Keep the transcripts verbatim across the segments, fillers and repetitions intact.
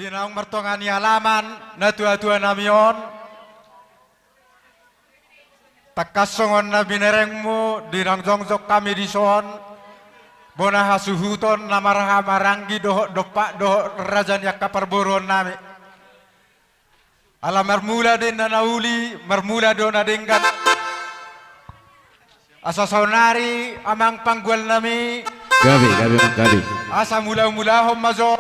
Di naung martonga ni alaman natuatuanami on, tangkas songon na binerengmu di naung jongjong hami dison, bona hasuhuton na marhahamaranggi dohot dompak dohot raja ni angka parboruonnami. Ala marmula do inna na uli, marmula do na denggan. Asa saonari amang panggualnami. Gabe, gabe, amang, gabe. Asa mulamulahon ma jo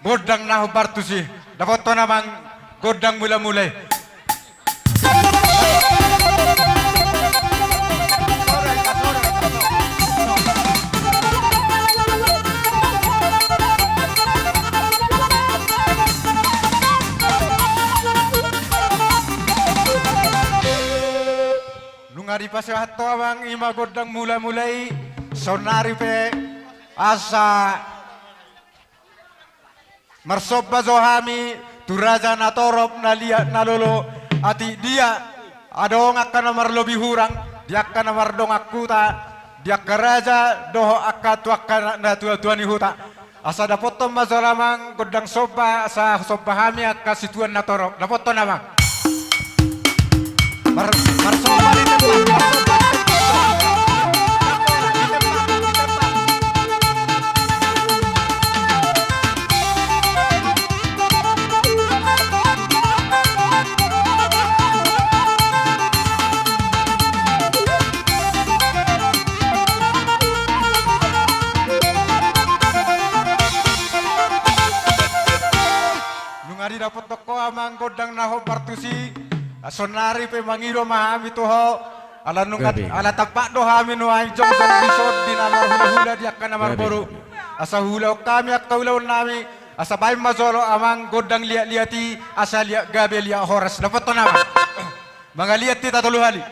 gondang na hombar tusi. Dapothon amang gondang mulamula i. Nunga dipasahat ho amang, i ma gondang mulamula i. Saonari pe asa marsomba jo hami tu raja na torop, na liat, na lolo, atik dia adong angka na marlobi hurang di angka na mardongan huta, di angka raja dohot angka tu angka na, natuatua ni huta. Asa dapothon ma jo amang gondang somba, asa somba hami angka situan na torop. Dapothon amang. Mar-, marsomba di tempat, marsomba di tempat. Nunga didapothon ho amang gondang na hombar tusi, saonari pe mangido ma hami tu ho, ala nunga, ala tampak do hami nuaeng jongjong dison di na marhulahula di angka na marboru. Asa huulahon hami angka ulaonnami, asa baen ma jolo amang gondang liatliat i, asa liat gabe liat horas. Dapothon amang. Mangaliat hita tolu hali.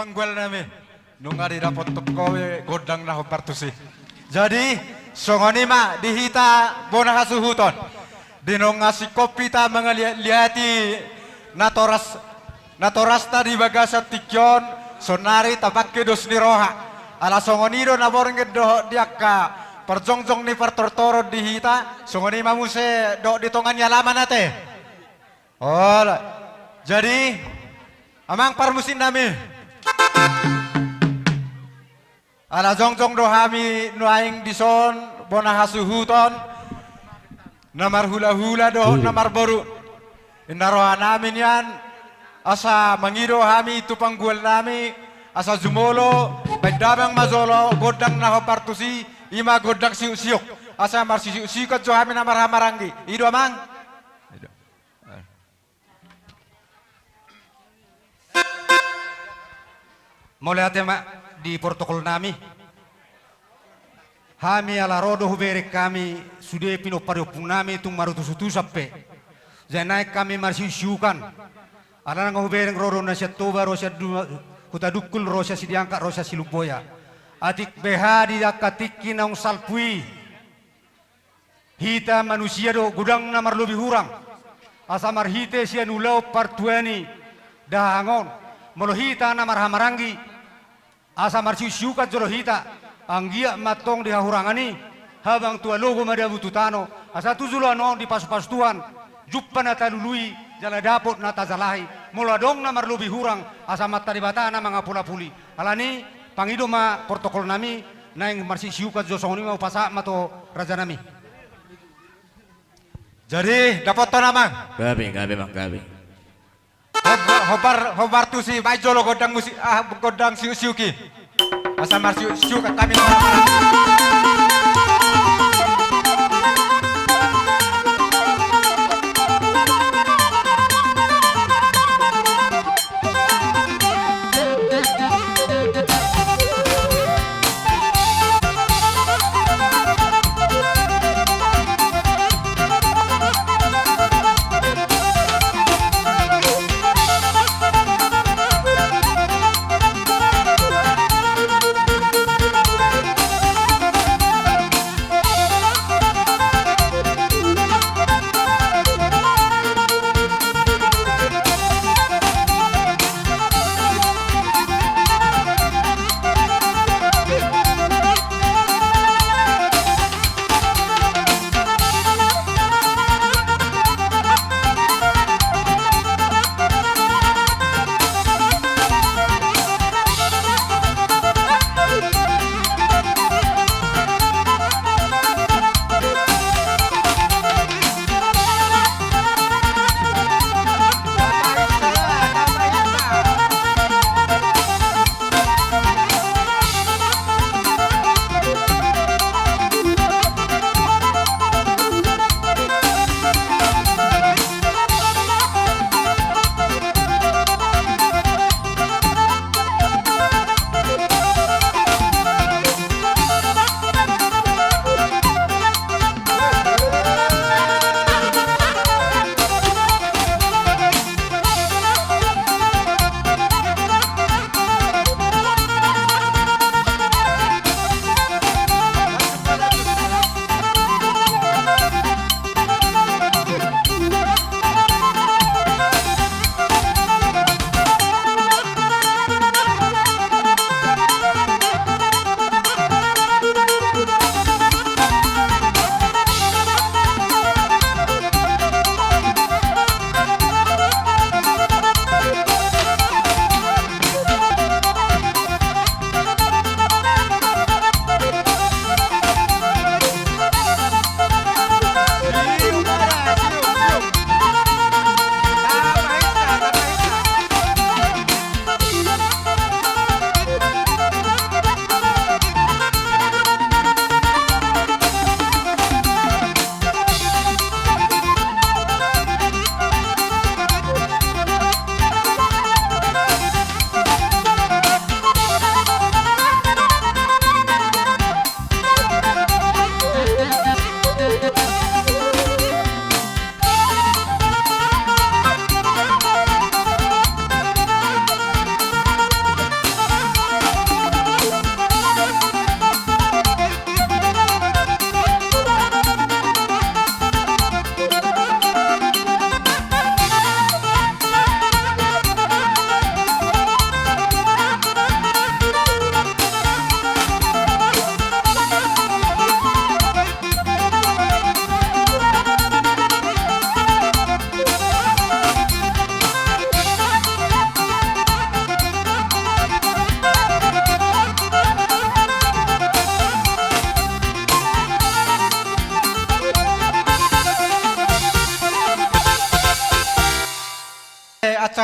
Panggual nami, nunga didapothon ho be gondang na hombar tusi. Jadi, songon i ma di hita bona hasuhuton. Di nunga singkop hita mangaliat-liati natoras, natorasta di bagasan tingki on, saonari tapangke dos ni roha. Ala songon i do na borngin dohot di angka parjongjong ni partortoron di hita, songon i ma muse dohot di tonga ni alaman ate. Olo. Jadi, amang parmusik nami. Ala jongjong do hami nuaeng dison, bona hasuhuton, na marhulahula dohot na marboru. Inna roha nami nian, asa mangido hami tu panggual nami, asa jumolo, baen damang ma jolo, gondang na hombar tusi, i ma gondang siuk-siuk. Asa marsisiuk-siukan jo hami na marhahamaranggi. I do amang. Mauliate ma di protokol nami. Hami ala ro do hubereng hami sude pinompar ni ompung nami tung marutusutusan pe. Jadi naeng hami marsiuksiukan. Ala nang hubereng ro do na sian Toba, ro sian du-, Hutadungkul, ro sian Sidiangkat, ro sian Silumboja. Atik beha di angka tingki naung salpu i. Hita manusia do godang na marlobi hurang, asa marhite sian ulaon partua ni dahahang on, molo hita na marhahamaranggi, asa marsiuksiukan jolo hita, anggiat ma antong di hahurangan i, habang tu alogo madabu tu tano, asa tu joloan on dipasupasu Tuhan, jumpa na talului, jala dapot na tajalahi, molo adong na marlobi hurang, asa Amanta Debata na mangapulapuli. Alani, pangido ma protokol nami, naeng marsiuksiukan jo songon i ma hupasahat ma tu raja nami. Jadi, dapothon amang. Gabe, gabe, amang, gabe. Hombar, hombar, hombar tusi, baen jolo gondang musik, ah, gondang siuk-siuk i. Asa marsiuk-siuk hami.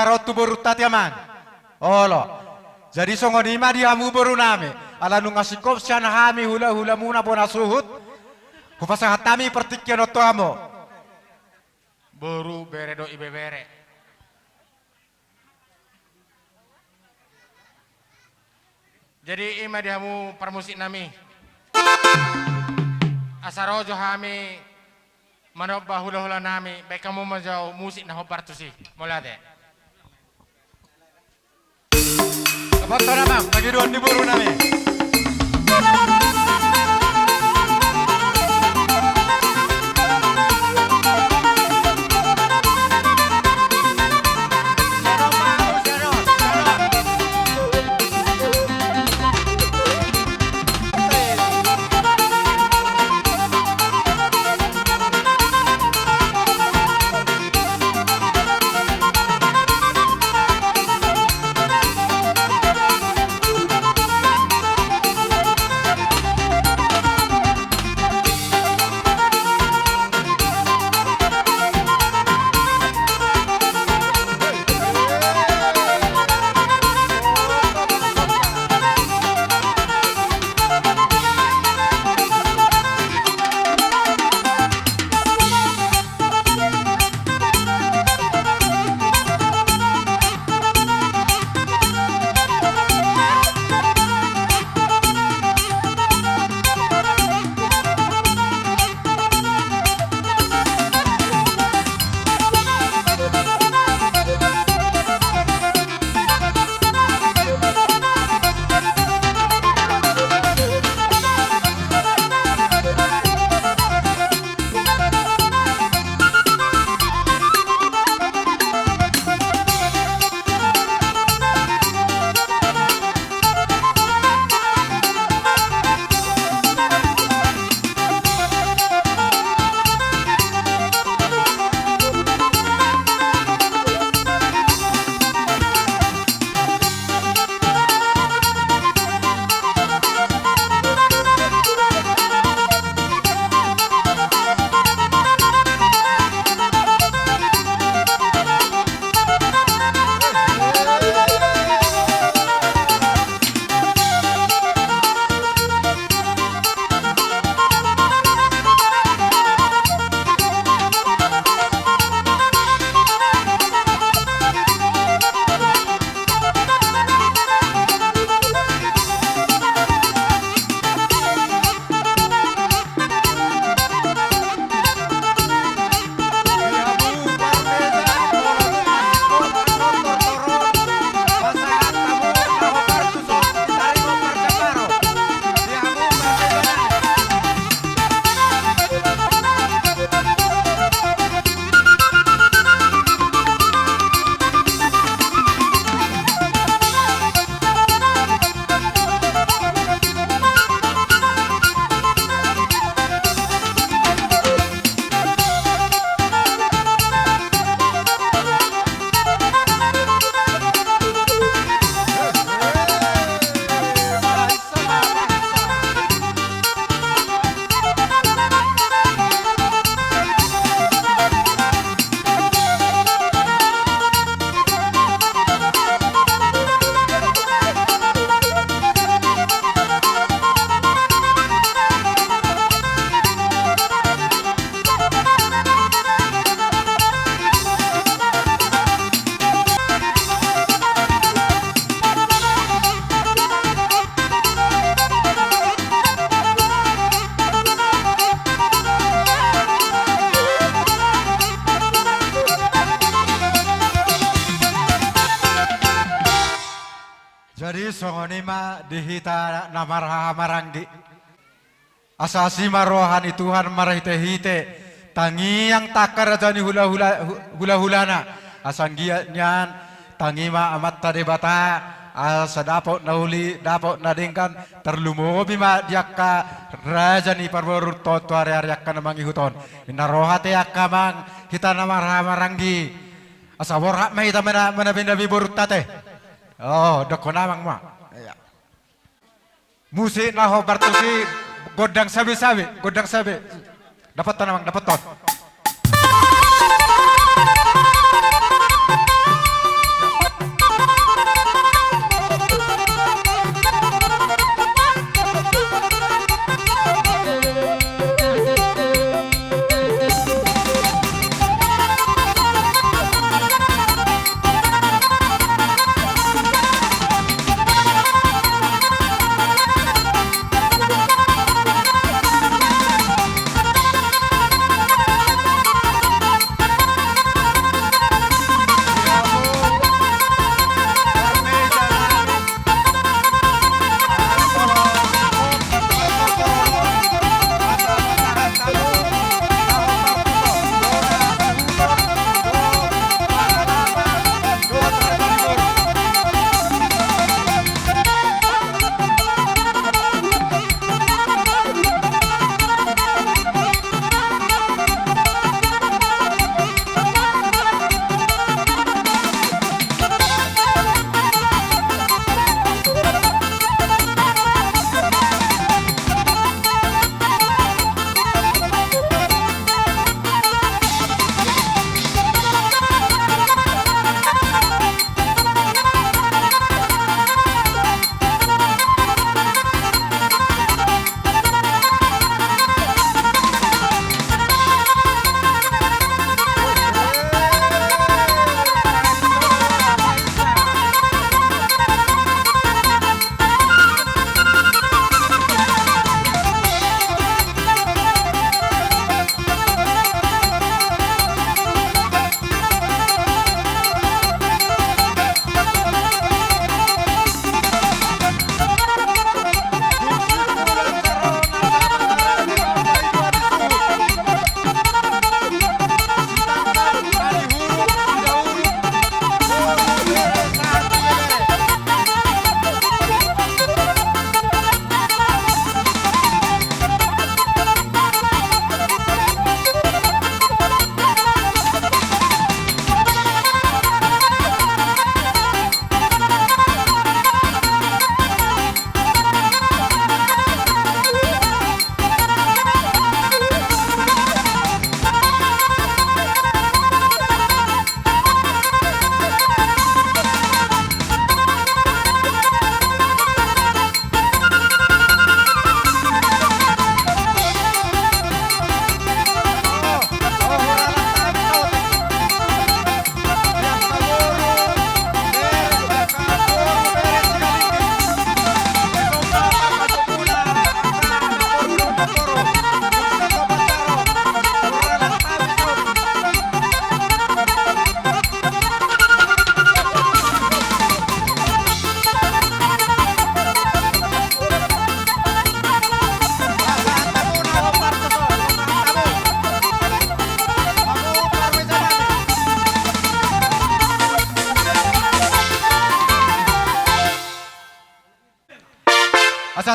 ro tu borunta ti amang. Olo. Jadi songon i ma di hamu borunami. Ala nunga singkop sian hami hulahulamuna bona suhut. Hupasahat hami partingkian on tu hamu. Boru, bere dohot ibebere. Jadi i ma di hamu parmusiknami. Asa ro jo hami manomba hulahulanami, baen hamu ma jo musik na hombar tusi. Mauliate. Dapothon amang, pangidoan ni borunami. Jadi songon i ma di hita na marhahamaranggi. Asa asi ma roha ni Tuhan marhitehite tangiang tangkas raja ni hulahula, hu-, hulahulana. Asa anggiat nian tangi ma Amanta Debata, asa dapot na uli, dapot na denggan, tarlumobi ma di angka raja ni parboruonta on tu ariari angka na mangihut on. Ninna roha te angka amang, hita na marhahamaranggi. Asa borhat ma hita mana, manabi-nabi borunta te. O, dokkon amang ma. Ia. Musik na hombar tusi, gondang sabe-sabe, gondang sabe. Dapothon amang, dapothon.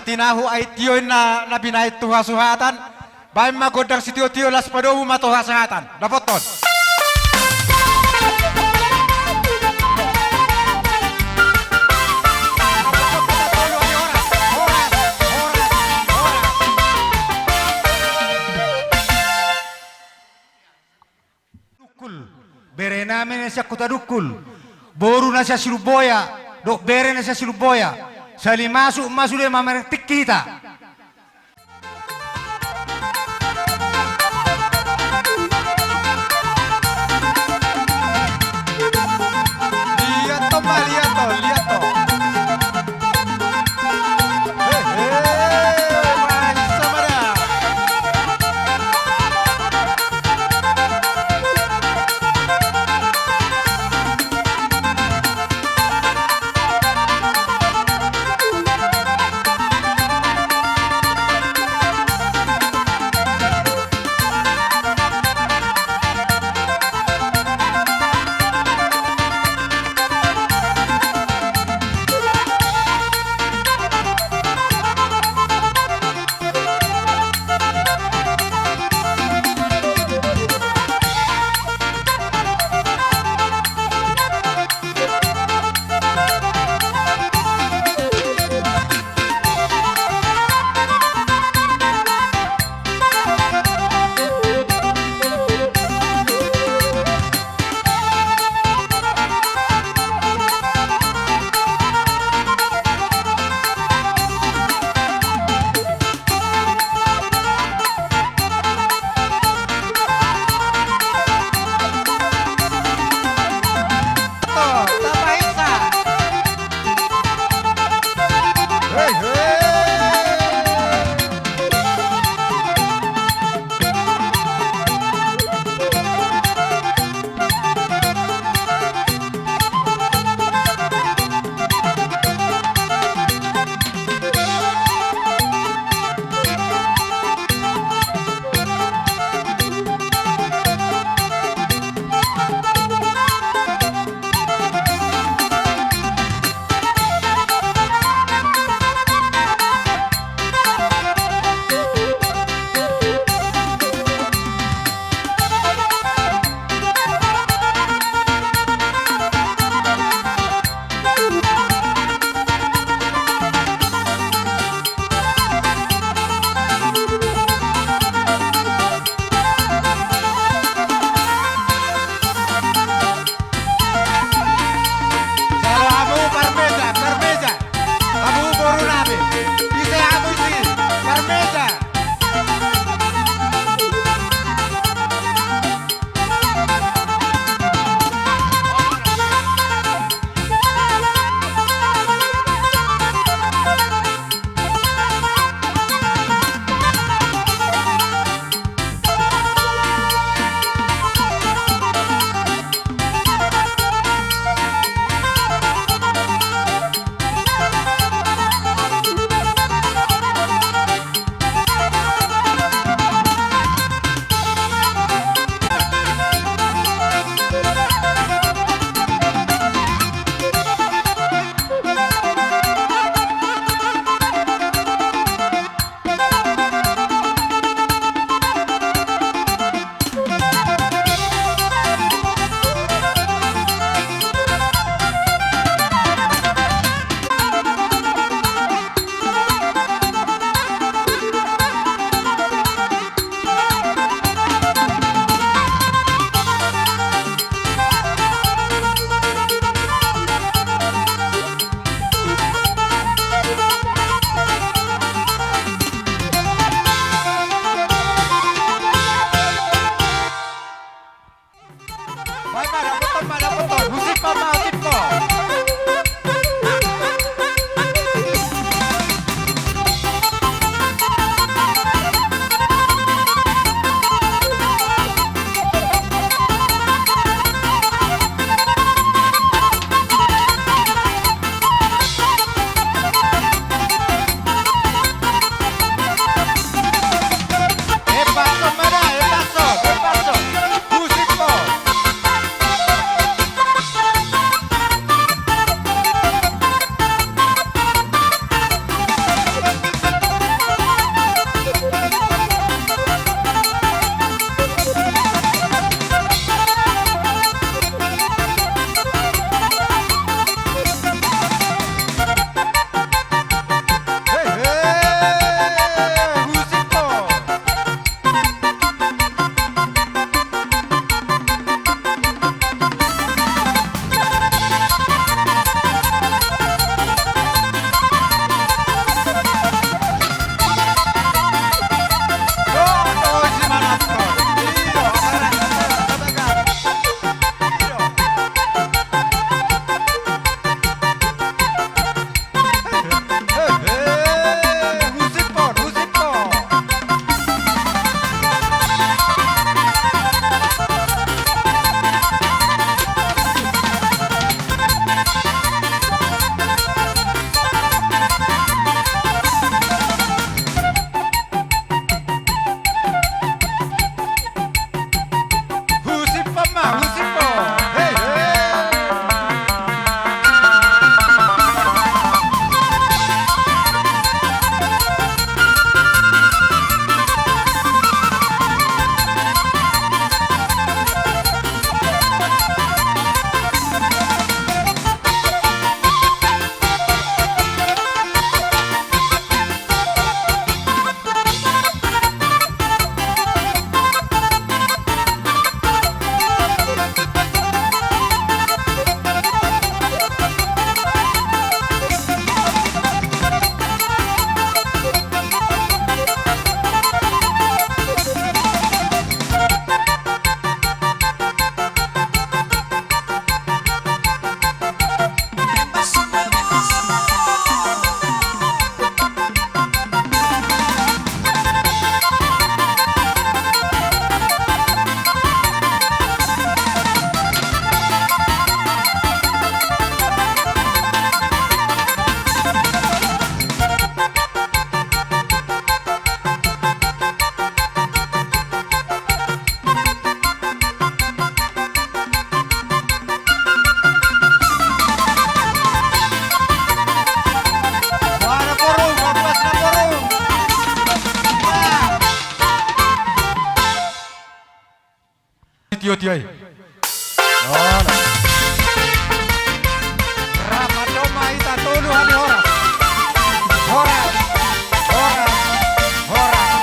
Tinahu ai tio inna na binahen tu hasuhatan. Baen ma gondang sitiotio, las padomu ma tu hasahatan. Dapothon. Dungkul, bere nami na sian Huta Dungkul, boru na sian Sidumboya, dohot bere na sian Sidumboya, sali masuk ma sude mamereng tingki hita. Lihat to, Ma, lihat to, lihat to. He, he, masuk ma da. Jalo hamu parmeja, parmeja. Hamu boru nami. Ise hamu isi, parmeja. Tio, tio, eh. Horas. Rap ma hita tolu hali horas. Horas. Horas. Horas.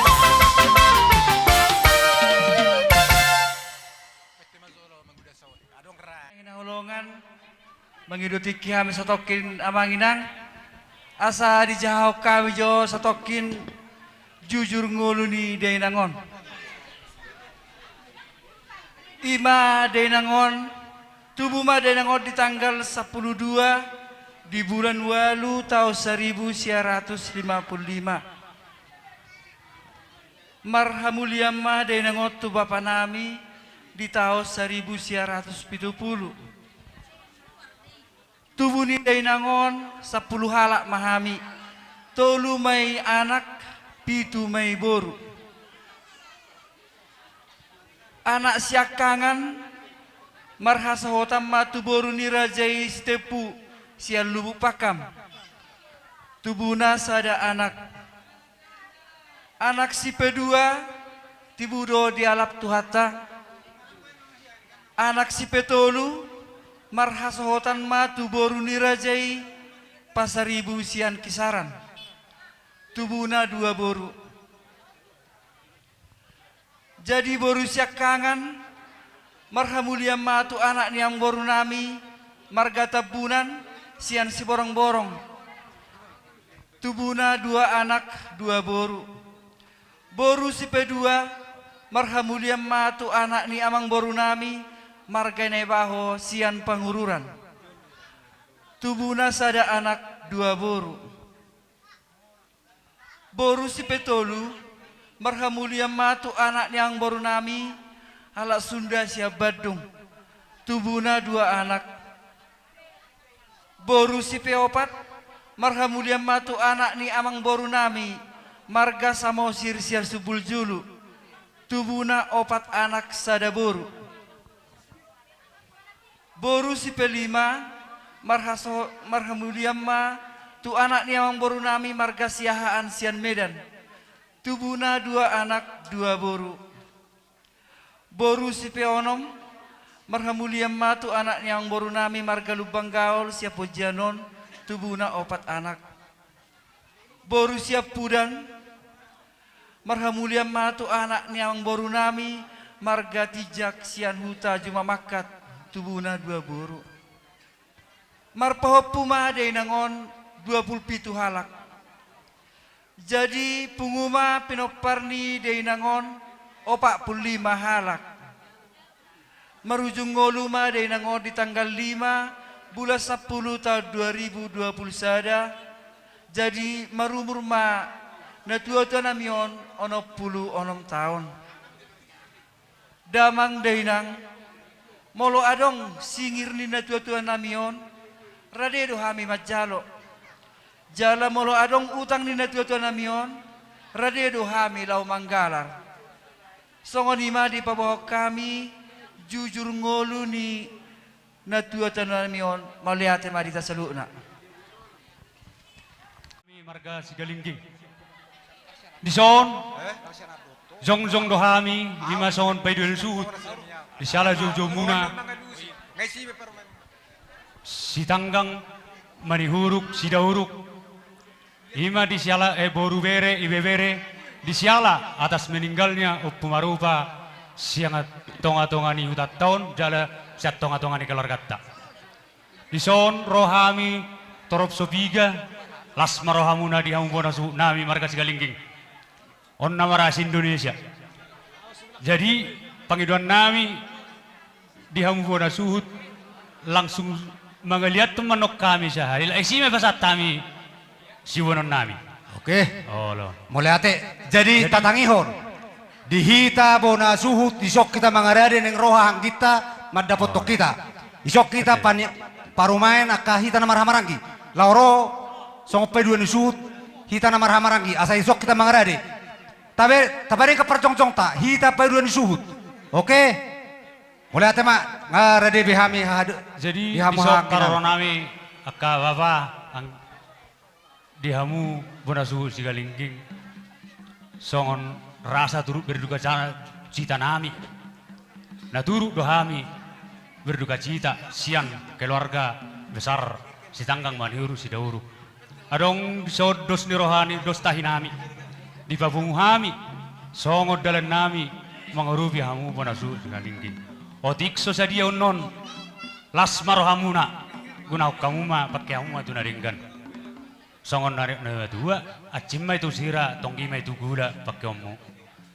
Adong ra. Hinaholongan. Mangido tingki hami satongkin amang inang, asa dijahahon hami jo satongkin jujur ngolu ni dainang on. Ima dainang on, tubu ma dainang on di tanggal sampulu dua di bulan ualu taon saribu sia ratus lima pulu lima. Marhamulian ma dainang on tu bapa nami di taon saribu sia ratus pitu pulu. Tubu ni dainang on sampulu halak ma hami, tolu ma i anak, pitu ma i boru. Anak siangkangan marhasohotan ma tu boru ni raja i Sitempu sian Lubuk Pakam. Tubuna sada anak. Anak sipedua, tibu do dialap Tuhanta. Anak sipetolu, marhasohotan ma tu boru ni raja i Pasaribu sian Kisaran. Tubuna dua boru. Jadi boru siangkangan, marhamulian ma tu anak ni amangboru nami, marga Tambunan, sian Siborongborong. Tubuna dua anak, dua boru. Boru sipedua, marhamulian ma tu anak ni amangboru nami, marga Naibaho, sian Pangururan. Tubuna sada anak, dua boru. Boru sipetolu, marhamulian ma tu anak ni amangboru nami, halak Sunda sian Bandung. Tubuna dua anak. Boru sipeopat, marhamulian ma tu anak ni amangboru nami, marga Samosir sian Sumbul Julu. Tubuna opat anak sada boru. Boru sipelima, marhaso-, marhamulian ma tu anak ni amangboru nami marga Siahaan sian Medan. Tubuna dua anak, dua boru. Boru sipeonom, marhamulian ma tu anak ni amangboru nami marga Lumban Gaol sian Pontianak, tubuna opat anak. Boru siampudan, marhamulian ma tu anak ni amangboru nami marga Tijak sian Huta Jumamangkat, tubuna dua boru. Marpahompu ma dainang on dua pulu pitu halak. Jadi pungu ma pinompar ni dainang on opat pulu lima halak. Marujung ngolu ma dainang on di tanggal lima bulan sampulu taon dua ribu dua pulu sada. Jadi marumur ma natuatua nami on onom pulu onom taon. Damang dainang, molo adong singir ni natuatua nami on, rade do hami manjalo. Jala molo adong utang ni natuatua nami on, rade do hami laho manggalar. Songon i ma dipaboahon hami jujur ngolu ni natuatua nami on, mauliate ma di hita saluhutna. Marga Sigalingging. Dison, jongjong do hami, ima songon paidua ni suhut, di siala joujoumuna. Sitanggang manihuruk, sidauruk. Ima di siala, eh, boru bere, ibebere, di siala atas meninggalnya Ompu Marupa, sian tongatonga ni hutanta on, jala sian tongatonga ni keluarganta. Dison ro hami torop so piga, las ma rohamuna di hamu bona suhut nami marga Sigalingging. On na marasi Indonesia. Jadi, pangidoan nami di hamu bona suhut, langsung mangaliathon ma annon hami sahali, laos i ma pasahat hami siboanon nami. Oke. Olo. Mauliate. Jadi, jadi tatangihon. Di hita bona suhut, dison hita mangarade naeng roha angginta mandapothon hita. Dison hita, oke, pani-, parumaen angka hita na marhahamaranggi. Laho ro, songon paidua ni suhut, hita na marhahamaranggi. Asa dison hita mangarade. Tabe, tapadenggan parjongjongta, hita paidua ni suhut. Oke? Mauliate ma, nga rade be hami hahad-, jadi, di hamu dison haha angka paroro nami, angka bapa, ang-, di hamu bona suhut Sigalingging, songon rasa turut berduka ca-, cita nami. Na turut do hami berdukacita sian keluarga besar Sitanggang Maniuruk Sidauruk. Adong di son dos ni roha ni dos tahi nami. Dipapungu hami songon dalan nami mangurupi hamu bona suhut Simaninggi. Otik so sadia annon, las ma rohamuna, gunahon hamu ma, pangke hamu ma tu na denggan. Songon na nidok ni natuatua, ansim ma i tu sira, tonggi ma i tu gula pangkeonmu.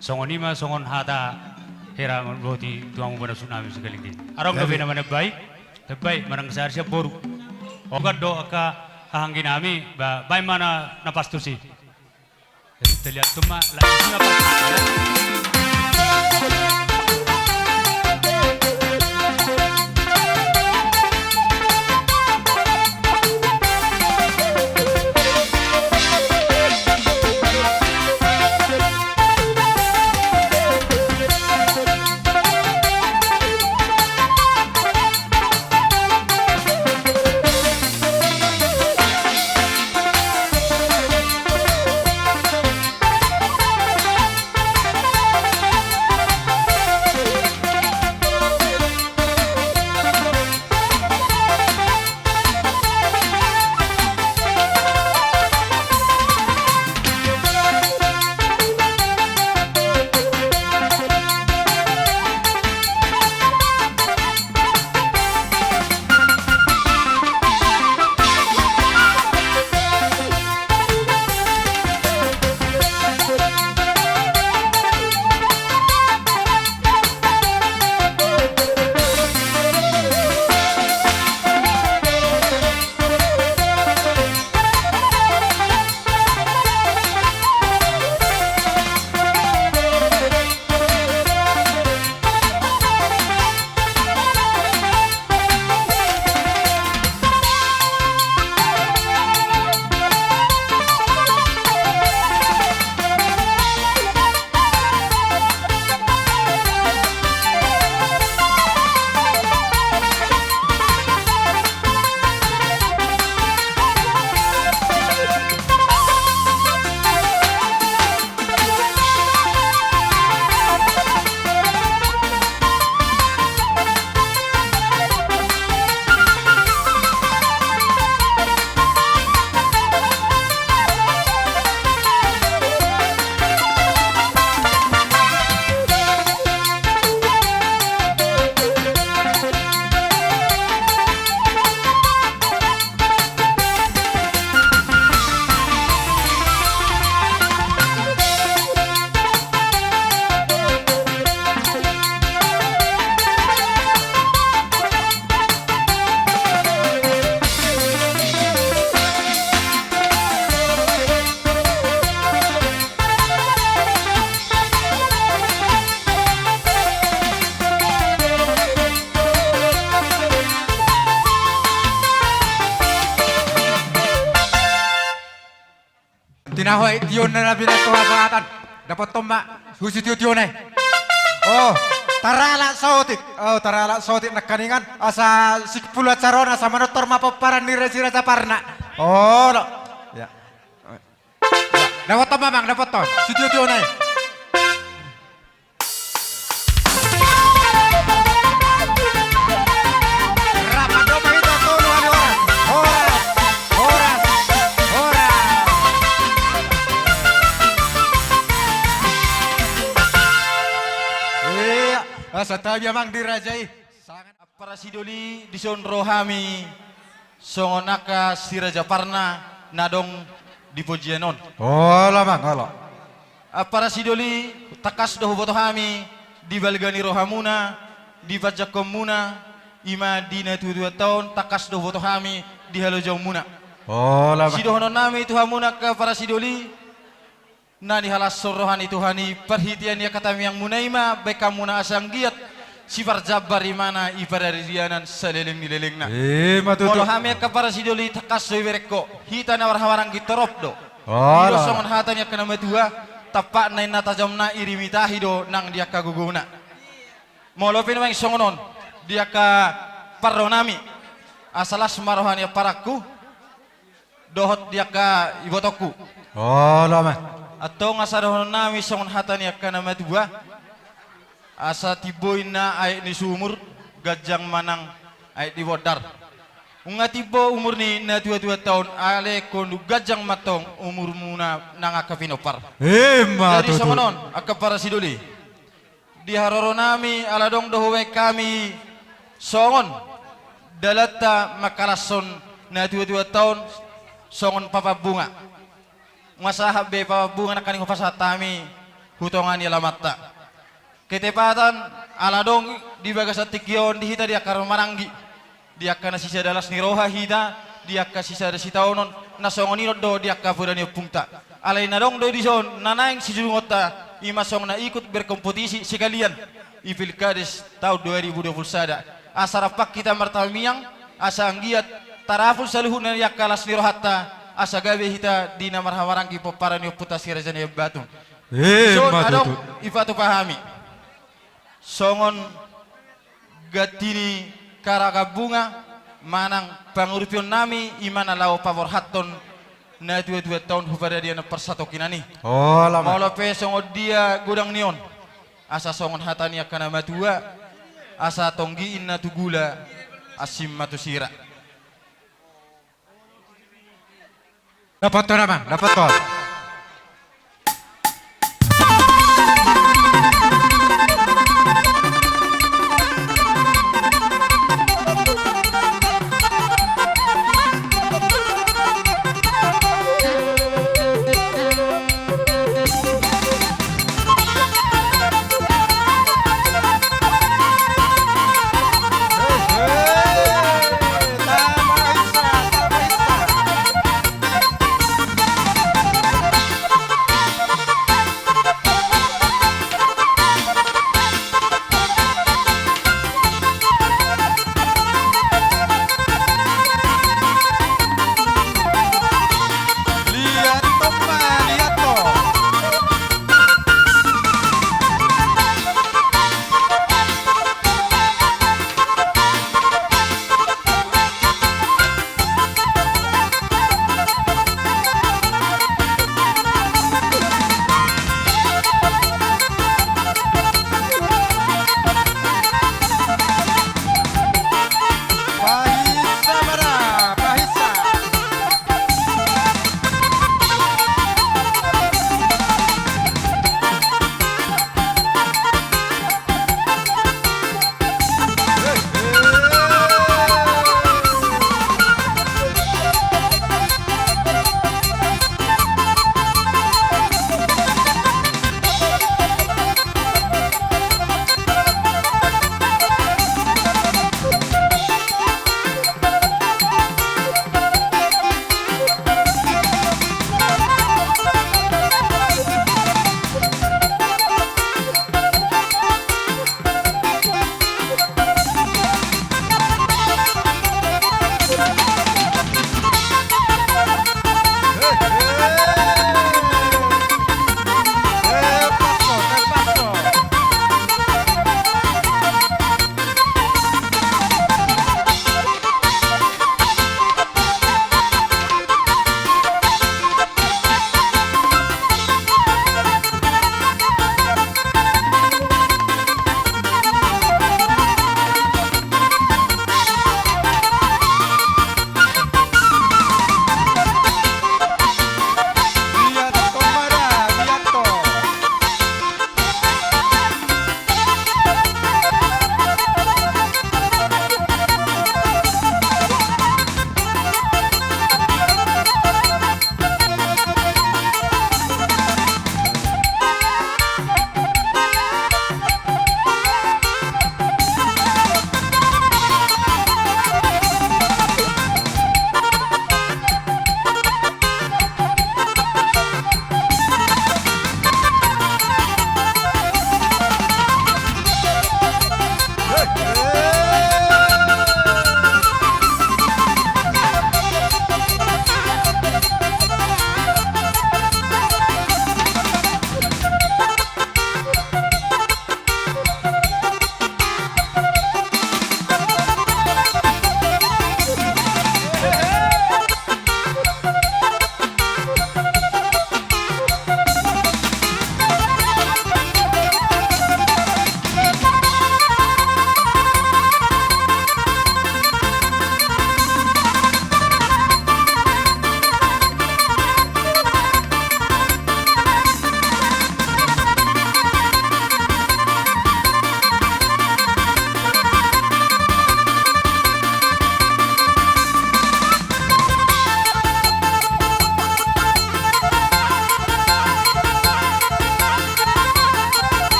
Songon i ma songon hata hira mamboti tu hamu bona suhut nami Simaninggi. Adong dope na manembahi? Nembahi manang sahari sian boru. Ogat do angka hahaanggi nami, ba, baen ma na, na pas tusi. Jadi, taliat tu ma, lagi siapa? Tinaho i tiona na binaen tu hasohotan. Dapothon ma, husitio-tiona i. Oh, taralap saotik. Oh, taralap saotik nangkiningan. Asa sipulu acara on, asa manortor ma pomparan ni Raja, Raja Parna. Olo. Ya. Dapothon ma, Amang, dapothon. Sitio-tiona i. Rap ma dohot hita tolu hali horas. Horas, horas, horas. Iya, asa tabi, Amang, di raja i. Sangat. Ampara sidoli, dison ro hami songon angka si Raja Parna na adong di pojian on. Olo, Amang, olo. Ampara sidoli, tangkas do huboto hami di balga ni rohamuna, di panjangkonmuna, i ma di natuatuanta on, tangkas do huboto hami di halojaonmuna. Olo, Amang. Sidohonon nami tu hamuna angka ampara sidoli, na nihalashon roha ni Tuhan i, parhitean ni angka tangiangmuna i ma baen hamuna asa anggiat siparjambar imana i paradianan saleleng ni lelengna. Ima tutu. Molo hami angka ampara sidoli, tangkas do iberengko, hita na marhahamaranggi torop do. Olo. I do songon hata ni angka na matua, tampakna inna tajomna, irimi tahi do nang di angka gogona. Molo pe nuaeng songon on di angka parro nami, asa las ma roha ni amparangku dohot di angka ibotongku. Olo, Amang. Antong asa dohonon nami songon hata ni angka na matua. Asa timbo inna aek ni sumur, ganjang ma nang aek ni bondar. Nunga timbo umur ni na tuatua ta on, alai anggo dung ganjang ma antong umurmuna nang angka pinompar. Ima tutu. Jadi songon on, angka parasidoli. Di haroronami ala adong do hubaen hami songon dalanta mangkalashon na tuatua ta on songon papan bunga. Nunga sahat be papan bunga nangkaning hupasahat hami tu tonga ni alamanta. Ketepatan ala adong di bagasan tingki on di hita di angka na maranggi, di angka na sisada las ni roha hita, di angka sisada sitaonon, na songon i do di angka poda ni ompunta. Alai na adong do dison na naeng sijujungonta, ima songon na ikut berkompetisi sekalian di Pilkades taon dua ribu dua puluh sada. Asa rap hita martamiang, asa anggiat tarapul saluhutna di angka las ni rohanta, asa gabe hita di na marhahamaranggi pomparan ni ompunta Si Raja Naiambaton. Ima tutu. Dison adong dipatupa hami songon ganti ni karagam bunga manang pangurupionnami, ima na laho paborhathon na tuatua ta on tu paradanan parsatongkinan i. Molo pe songon dia godang ni on, asa songon hata ni angka na matua, asa tonggi inna tu gula, ansim ma tu sira. Dapothon amang, dapothon.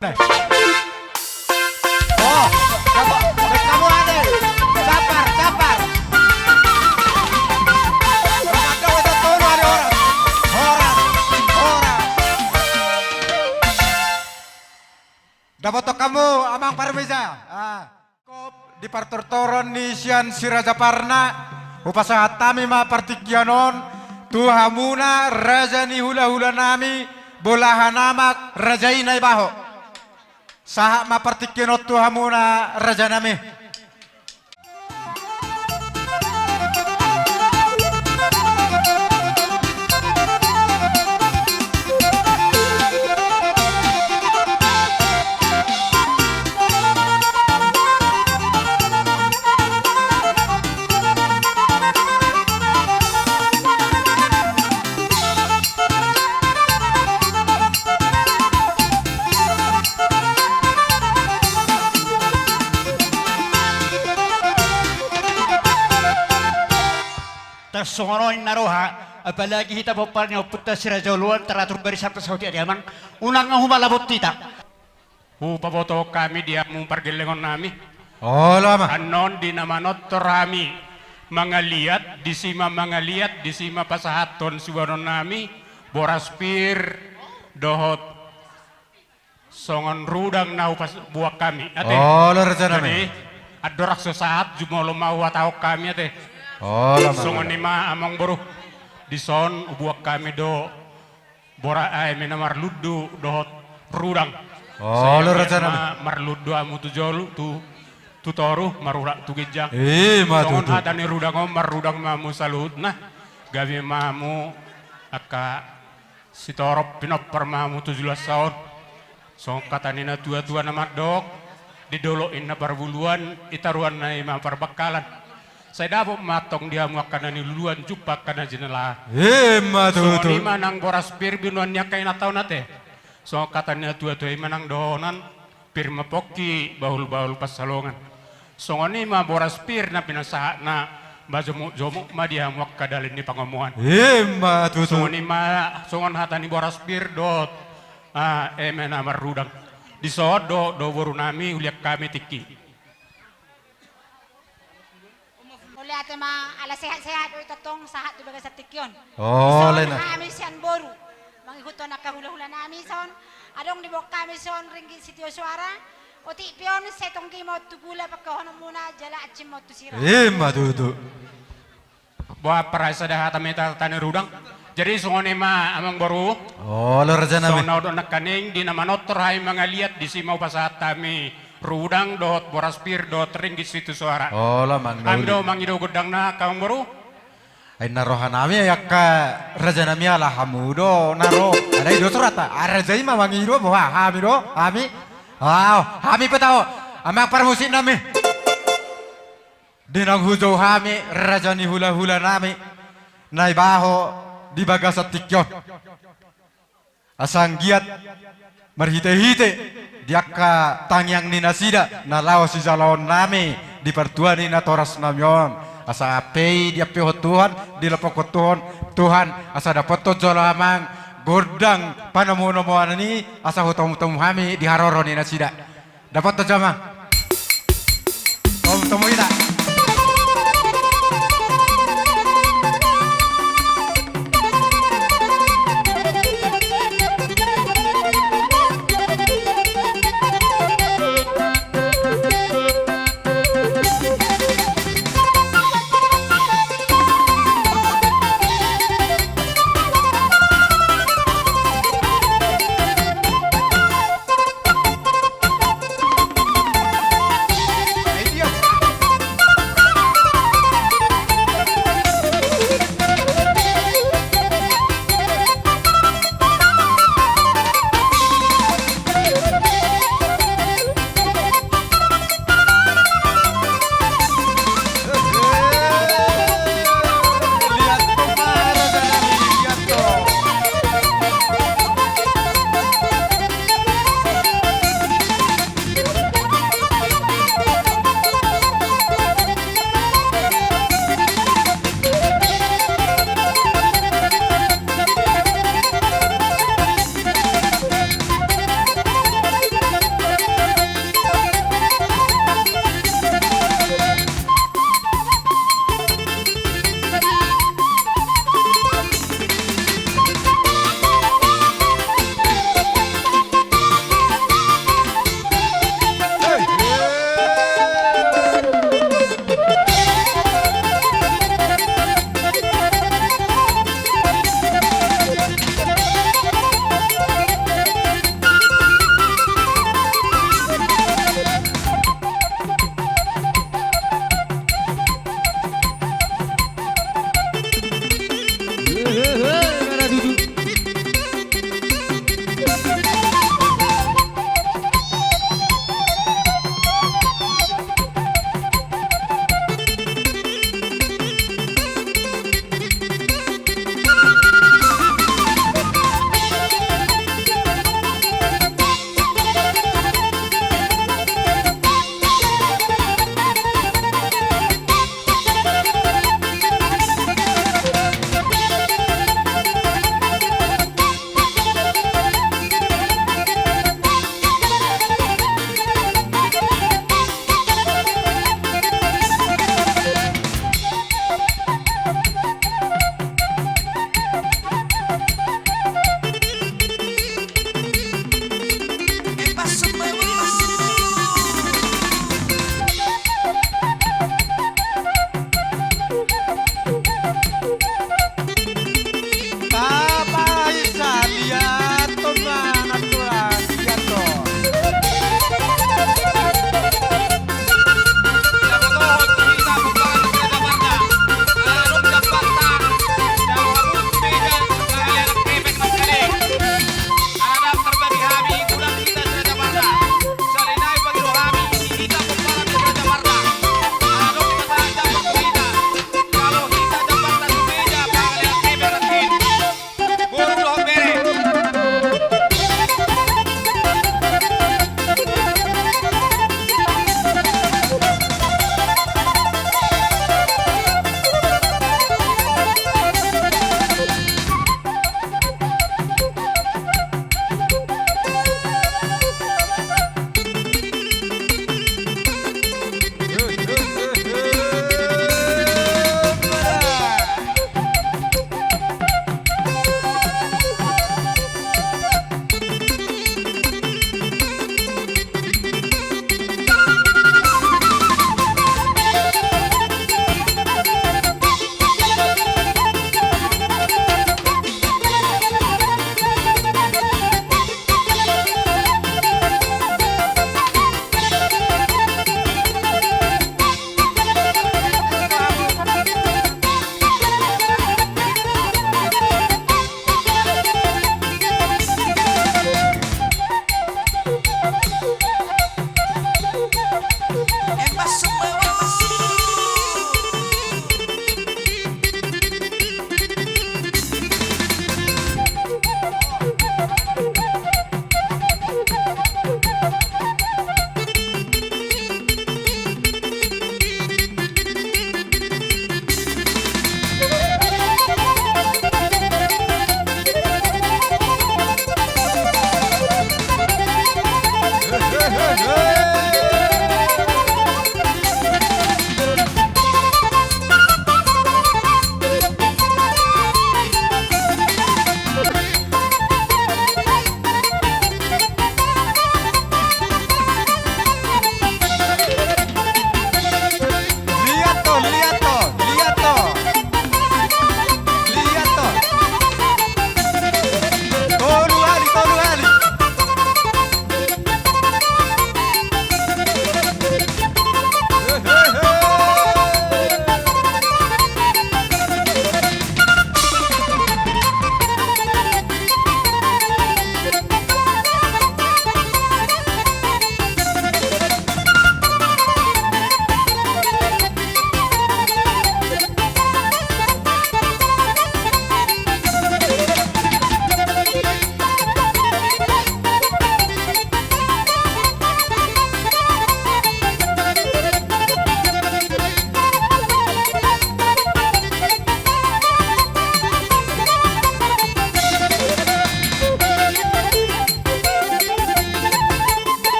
Oh, dapot, dapot hamu ate. Sabar, sabar. Dapot, dapot, dapot, horas. Horas, horas. Dapothon hamu, amang parmisa. Ah. Di partortoron ni sian Si Raja Parna, hupasahat hami ma partingkian on tu hamuna raja ni hulahulanami, Bolahan Amak, raja i Naibaho. Sahat ma partingkian on tu hamuna rajanami. Tarsongon on ninna roha, apalagi hita pomparan ni ompunta Si Raja Oloan, teratur barisan pasahat di Adiaman, unang humalabot hita. Hupabotohon hami di hamu pargellengon nami. Olo, amang. Annon di na manortor hami mangaliat, disi ma mangaliat, disi ma pasahathon siboanon nami, boras pir, dohot songon rudang na hupaboan hami, ate. Olo, rajanami. Jadi, andorang so sahat, jumolo ma huhatahon hami, ate. Olo, amang. Songon i ma, amang boru. Dison huboan hami do boras, ah, eme na marlundu dohot rudang. Olo, rajanami. Sai eme ma marlundu hamu tu jolo, tu, tu toru, marurang tu ginjang. I ma tutu. Songon hata ni rudang on, marrudang ma hamu saluhutna. Gabe ma hamu angka sitorop, pinompar ma hamu tu joloan on. Songon hata ni natuatua na mandok, di dolok i ma parbuluan, di toruan i ma parbangkalan. Sai dapot ma antong di hamu angka na niluluan, jumpang angka na jinalahan. I ma tutu. Songon i ma nang boras pir binoan ni angka inanta on, ate. Songon hata ni natuatua i ma nang dohonon, pir ma pongki, bahulbahul pansalongan. Songon i ma boras pir na pinasahatna, majomukjomuk ma di hamu angka dalan ni pangomoan. I ma tutu. Songon i ma, songon hata ni boras pir dohot, ah, eme na marrudang. Dison do, do boru nami, ulian hami tingki. Mauliate ma, ala sehat-sehat do hita tong sahat tu bagasan tingki on. Olo, dison, amang. Hami sian boru, mangihuthon angka hulahula nami dison, adong diboan hami dison ringgit sitio soara. Otik pe on, sai tonggi ma on tu gula pangkahonon muna, jala ancin ma on tu sira. I ma tutu. Boha, parhasada hata ma hita, hata ni rudang. Jadi songon i ma, amang boru. Olo, rajanami. Songon na hudok nangkaning, di na manortor hami mangaliat, disi ma hupasahat hami rudang dohot boras pir dohot ringgit sitio soara. Olo, amang. Hami do mangido gondangna, amang boru. Ai na rohanami angka rajanami, ala hamu do na ro. Ai do surata. Ai raja i ma mangido, boha, hami do, hami. Aho, hami pe taho. Amang parmusiknami. Di naung hujou hami raja ni hulahulanami Naibaho di bagasan tingki on. Asa anggiat marhitehite di angka tangiang ni nasida na laho sijaloonnami di partua ni natorasnami on, asa ampei diampeihon Tuhan, dilopokhon Tuhan, Tuhan, asa dapothon jolo amang gondang panomunomuan i, asa hutomutomu hami di haroro ni nasida. Dapothon jolo amang. Om, tomui hita.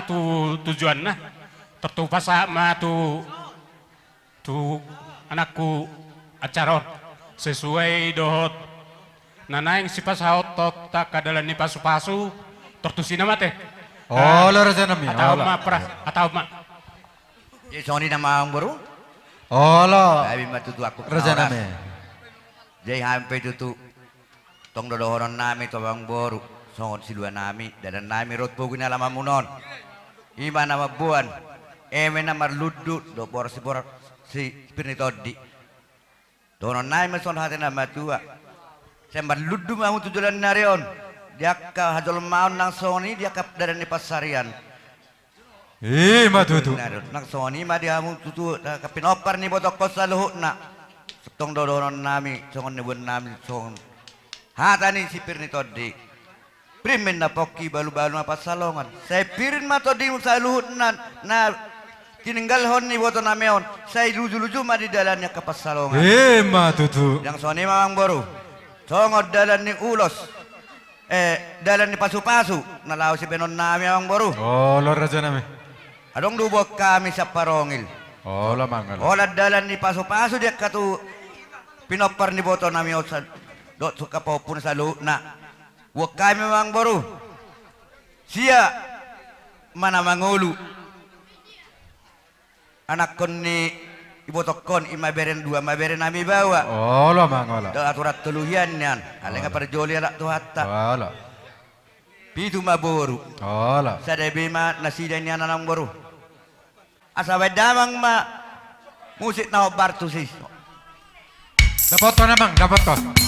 tu tujuanna, tor tu pasahat ma tu, tu anakku acara on. Sesuai dohot na naeng sipasahathon angka dalan ni pasupasu, tor tusi na ma ate. Olo, raja nami, olo. Hatahon ma, pra, hatahon ma. Jadi songon i nama amang boru? Olo. Gabe ma tutu angkup na horas. Raja nami. Jadi hami pe tutu, tong do dohonon nami tu amang boru, songon silua nami, dalan nami rap pogu ni alaman muna on. I ma na mamboan eme na marlundu dohot boras ni boru, si pir ni tondi. Dohonon nami ma songon hata ni na matua. Sai marlundu ma hamu tu joloan ni ari on, di angka hajolmaon nang songon i di angka dalan ni pansarian. I ma tutu. Nang songon i ma di hamu tutu, angka pinompar ni ibotongkon saluhutna. Tong do dohonon nami, songon na niboan nami, songon hata ni si pir ni tondi. Pir ma inna pongki, balu-balu ma pansalongan. Sai pir ma tondimu saluhutna na tininggalhon ni iboto nami on, sai luju-luju ma di dalan ni angka pansalongan. I ma tutu. Nang songon i ma amang boru. Songon dalan ni ulos, eh, dalan ni pasupasu na laho sibahenon nami amang boru. Olo, raja nami. Adong do huboan hami sian parongil. Olo, amang, olo. Holan dalan ni pasupasu di angka tu pinompar ni iboto nami on sa-, dohot tu angka pahompuna saluhutna. Huboan hami amang boru. Sia ma na mangolu anakkon ni ibotongkon, i ma bere, dua ma bere nami baoa. Olo, amang, olo. Dohot aturan tolu hian nian. Alai nga parjolo halak Tuhanta. Olo. Pitu ma boru. Olo. Sada be ma nasida nian amang boru. Asa baen damang ma musik na hombar tusi. Dapothon amang, dapothon.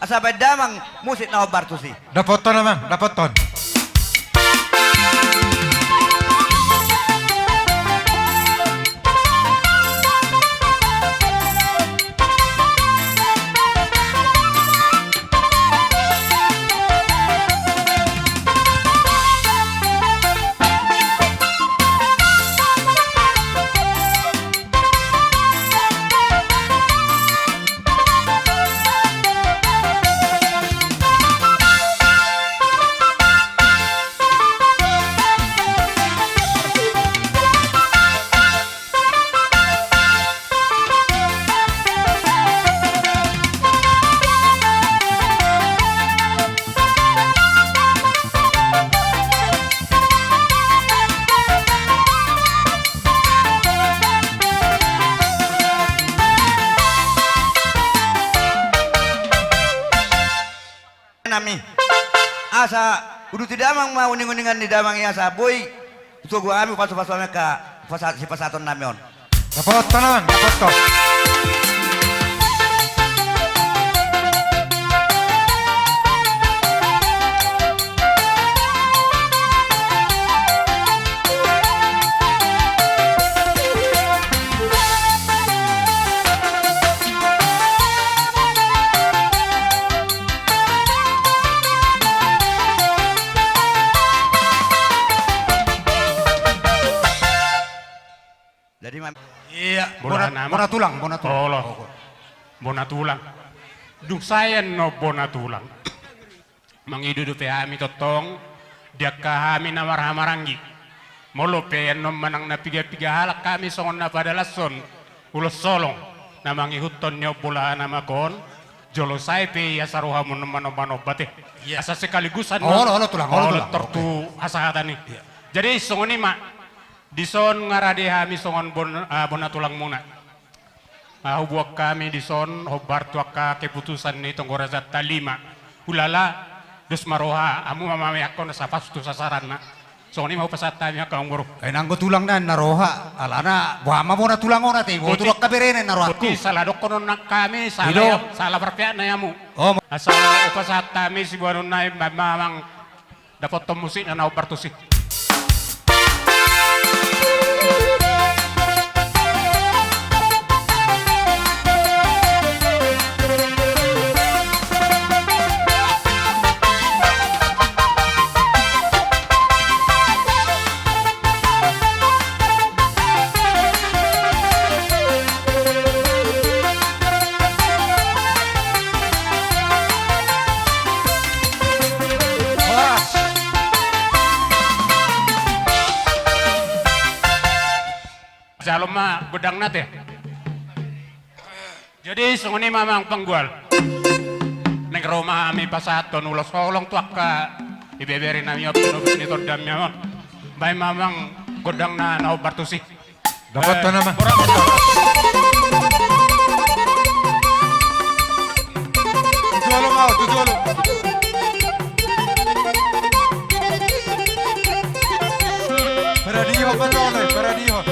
Asa baen damang musik na hombar tusi. Dapothon amang, dapothon. Nami. Asa uduti damang ma uning-uningan ni damang i asa boi hutogu hami, pasu-pasu hami angka pasa-, sipasahaton nami on. Dapothon amang, dapothon. Bona tulang, bona tulang. Olo. Bona tulang. Dung sae annon bona tulang, mangido dope hami tongtong di angka hami na marhahamaranggi. Molo pe annon manang na piga-piga halak hami songon na padalashon ulos holong na mangihuthon ni ompu Laha na mangkon, jolo sae pe ia saroha muna manomba-nomba te. Asa sekaligus annon. Olo, olo tulang, olo tulang. Tor tu hasahatan i. Jadi songon i ma. Dison nga rade hami songon bona tulangmuna. Huboan hami dison hombar tu angka keputusan ni Tonggo Raja Talima. Hulala dos ma roha hamu mamameakkon asa pas tu sasaranna. Songon i ma hupasahat hami angka umur. Ai nanggo tulang na na roha alana boha ma bona tulang on ate iboto do angka berena na rohangku. Salah dohonon nang hami salah parpeak na i hamu. Asa hupasahat hami siboanonna i mamang. Dapothon musikna na hombar tusi. Jalo ma gondangna te. Jadi songon i ma amang panggual. Naeng ro ma hami pasahathon ulos holong tu angka ibebere nami on, pinobus ni tondam on. Baen ma amang gondangna na hombar tusi. Dapothon nama. Tujuh olo. Paradihon ma jolo, paradihon.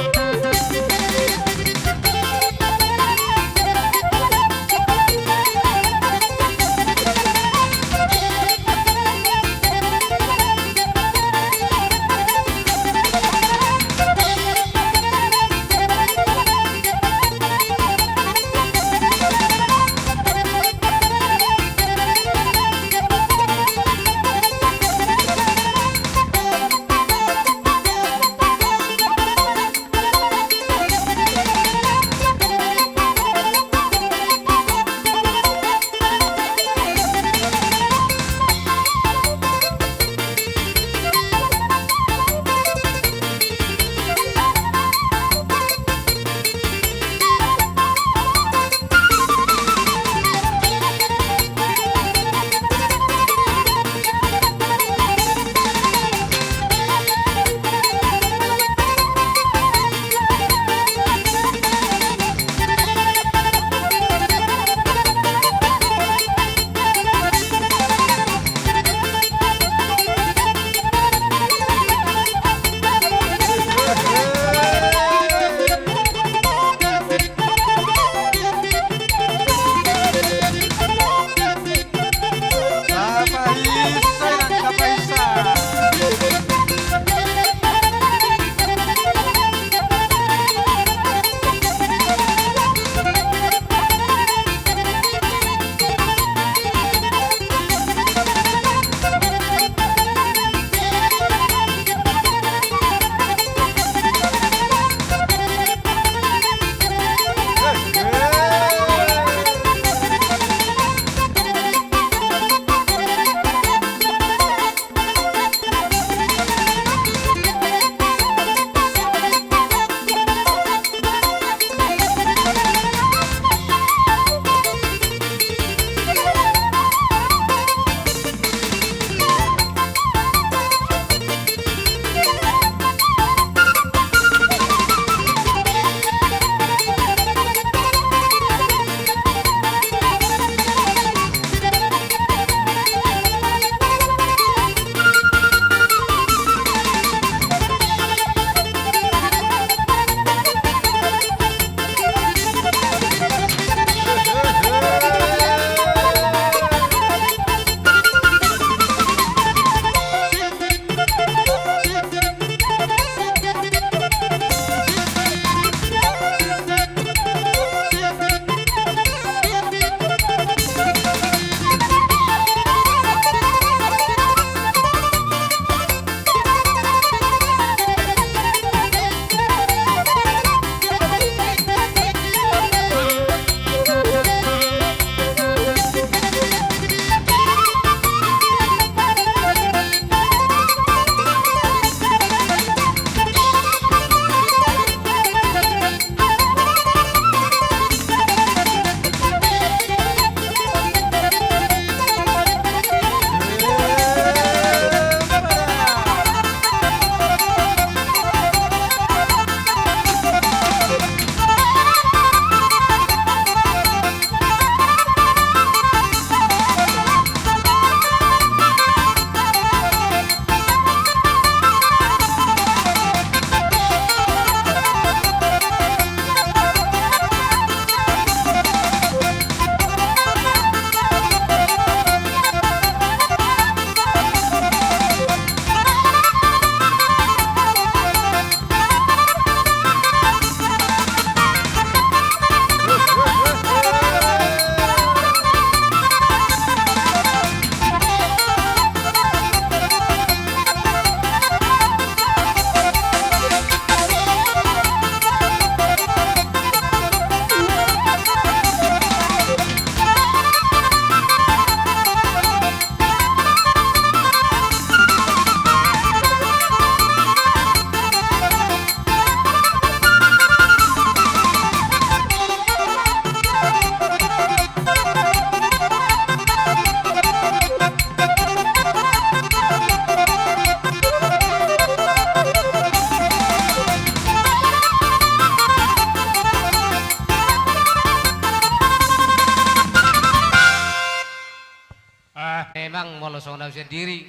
Memang molo songon au sian diri,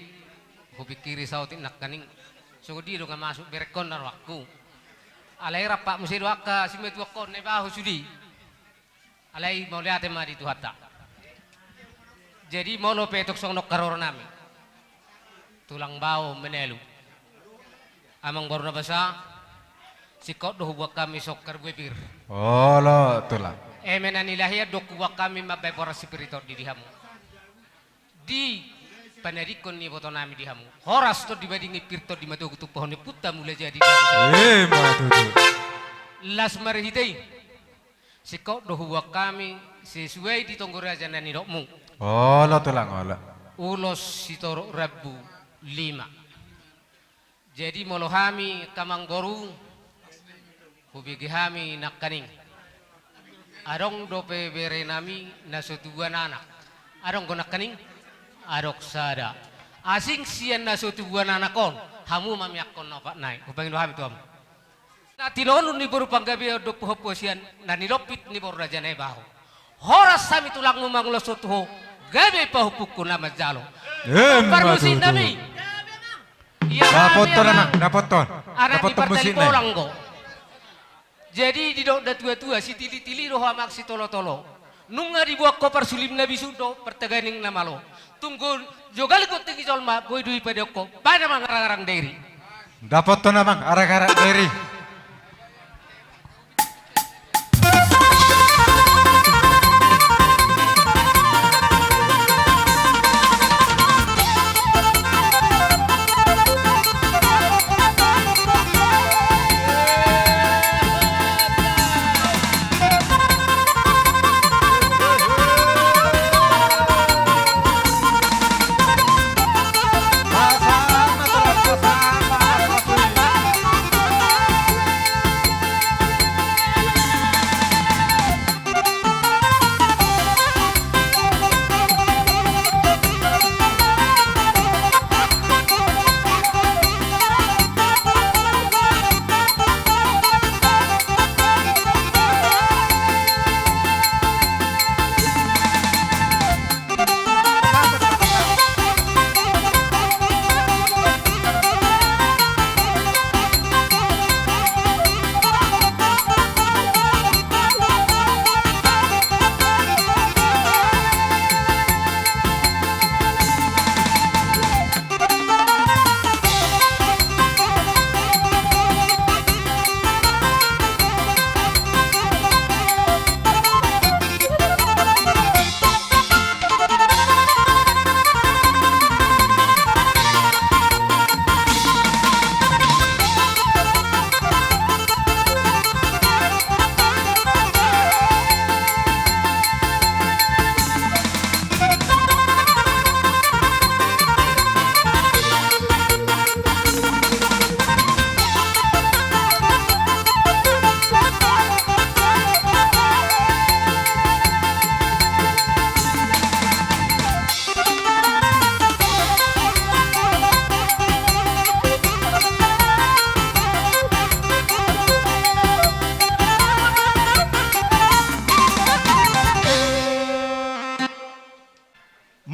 hupikiri saotik nangkaning, songon dia do nga masuk berengkon na rohangku. Alai rap muse do angka simatuangkon na ibaho sude. Alai mauliate ma di Tuhanta. Jadi molo pe tong songon on haroronami, tulang bao manalu, amang boru na basa, singkop do huboan hami songon karbue pir. Olo tulang. Eme na nilahian do huboan hami mambahen boras si pir ni tondi di hamu. Di panadingkon ni ibotonami di hamu, horas tondi madingin, pir tondi matogu, tumpahon ni ompunta Mulajadi di hamu. Ima tutu. Las marhite i, singkop do huboan hami sesuai di tonggo raja na nidokmu. Olo tulang, olo. Ulos sitorop rambu lima. Jadi molo hami angka amang boru, hubege hami nangkaning, adong dope berenami na so tubuan anak. Adong do nangkaning? Adong sada. Asing sian na so tubuan anak on, hamu ma miakkon na opat nai. Hupangido hami tu hamu. Na tiloan ni boru Panggabean do hompu ho sian na nilompit ni boru raja na ibaho. Horas hami tulangmu manguloshon tu ho, gabe pahompungku na manjalo. Ima tutu. Parmusiknami. Ia hami, dapothon, amang, dapothon. Anak ni Partalib Bolang do. Jadi didok natuatua, sitilitili do ho amang sitolotolo. Nunga diboan ho parsulim na bisuk dohot partaganing na malo. Tung jogal gonting ni jolma, boi do dipaidahon ho. Bahen amang arang-arang dairi. Dapothon amang arang-arang dairi.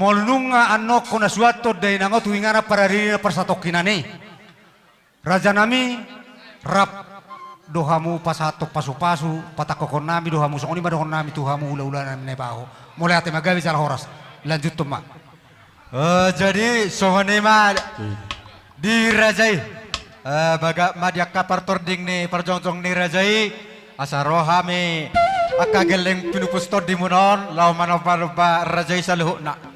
Molo nunga annon hona suanton dainang on tu inganan parariran parsatongkinan i, rajanami, rap do hamu pasahathon pasupasu, patangkokhonnami do hamu, songon i ma dohononnami tu hamu hulahula nami na ibaho. Mauliate ma, gabe jala horas. Lanjuthon ma. Eh, jadi songon i ma di raja i. Eh, bagak ma di angka partording ni parjongjong ni raja i, asa ro hami angka gelleng pinupus tondimuna on laho manombanomba raja i saluhutna.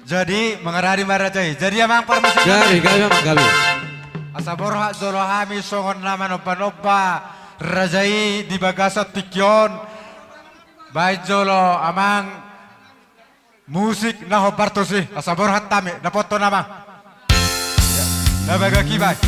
Jadi mangaradi ma raja i. Jadi amang parmusik. Gabe, gabe, amang, gabe. Asa borhat jolo hami songon na manombanomba raja i di bagasan tingki on. Baen jolo amang musik na hombar tusi, asa borhat hami, dapothon amang. Ya, na bagak i baen.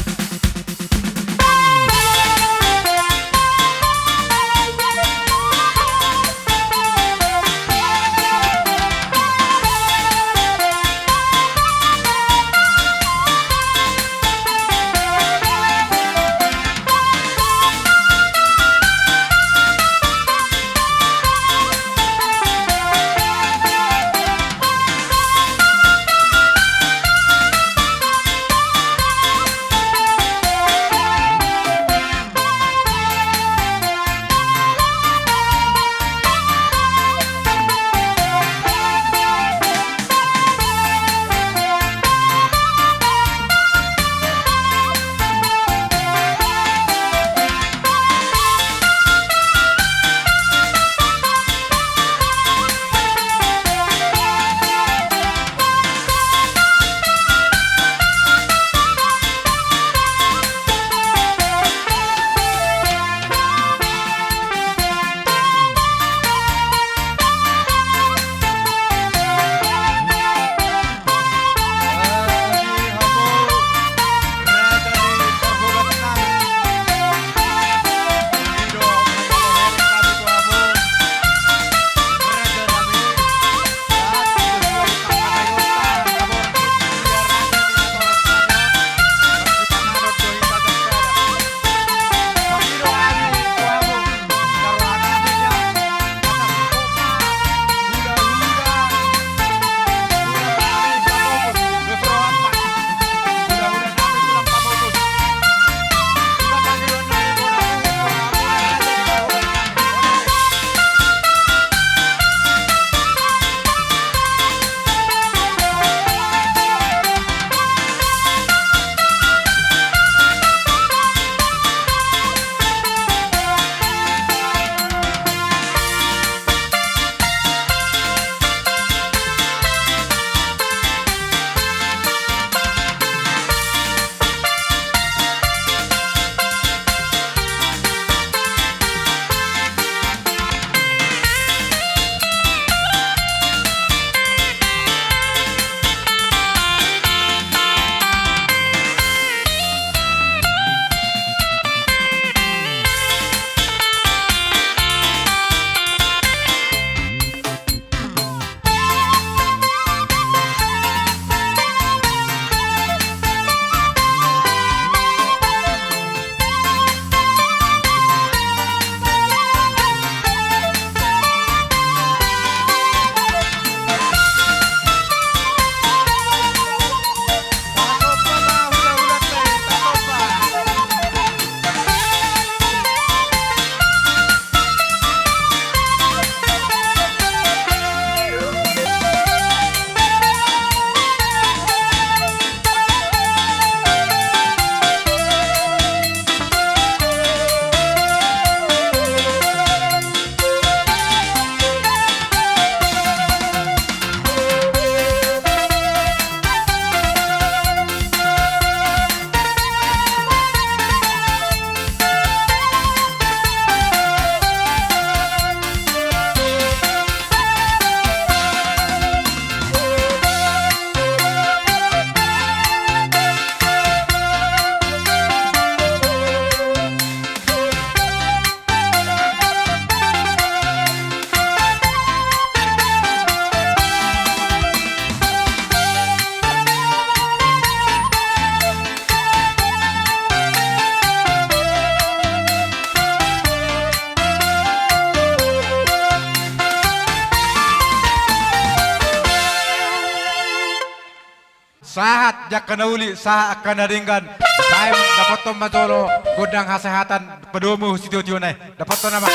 Sahat di angka na uli, sahat angka na denggan. Baen dapothon ma jolo gondang hasehatan, padomu sitio-tio na i. Dapothon nama.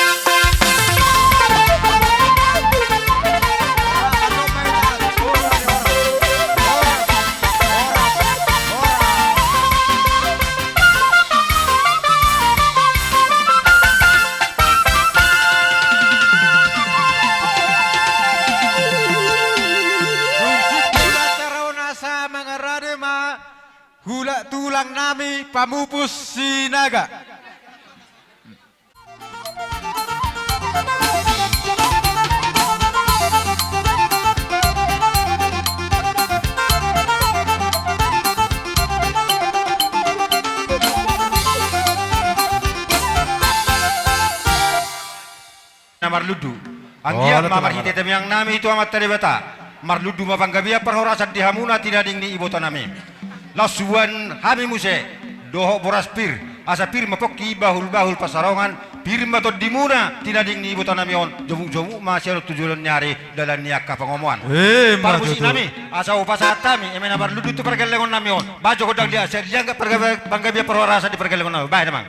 Dung sitio mangarade ma, hula tulang nami Pamupus Sinaga. Na marlundu. Anggiat ma marhite tamiang nami tu Amanta Debata, marlundu ma panggabean parhorasan di hamuna tinading ni ibota nami. Laos suan hami muse dohot boras pir, asa pir ma pongki bahul-bahul pansalongan, pir ma tondimuna tinading ni ibota nami on, jomuk-jomuk ma sian on tu joloan ni ari dalan ni angka pangomoan. Parmusik nami, asa hupasahat hami eme na marlundu tu pargellengon nami on. Baen jo gondang dia, asa dilanggar panggabean parhorasan di pargellengon nami. Baen amang.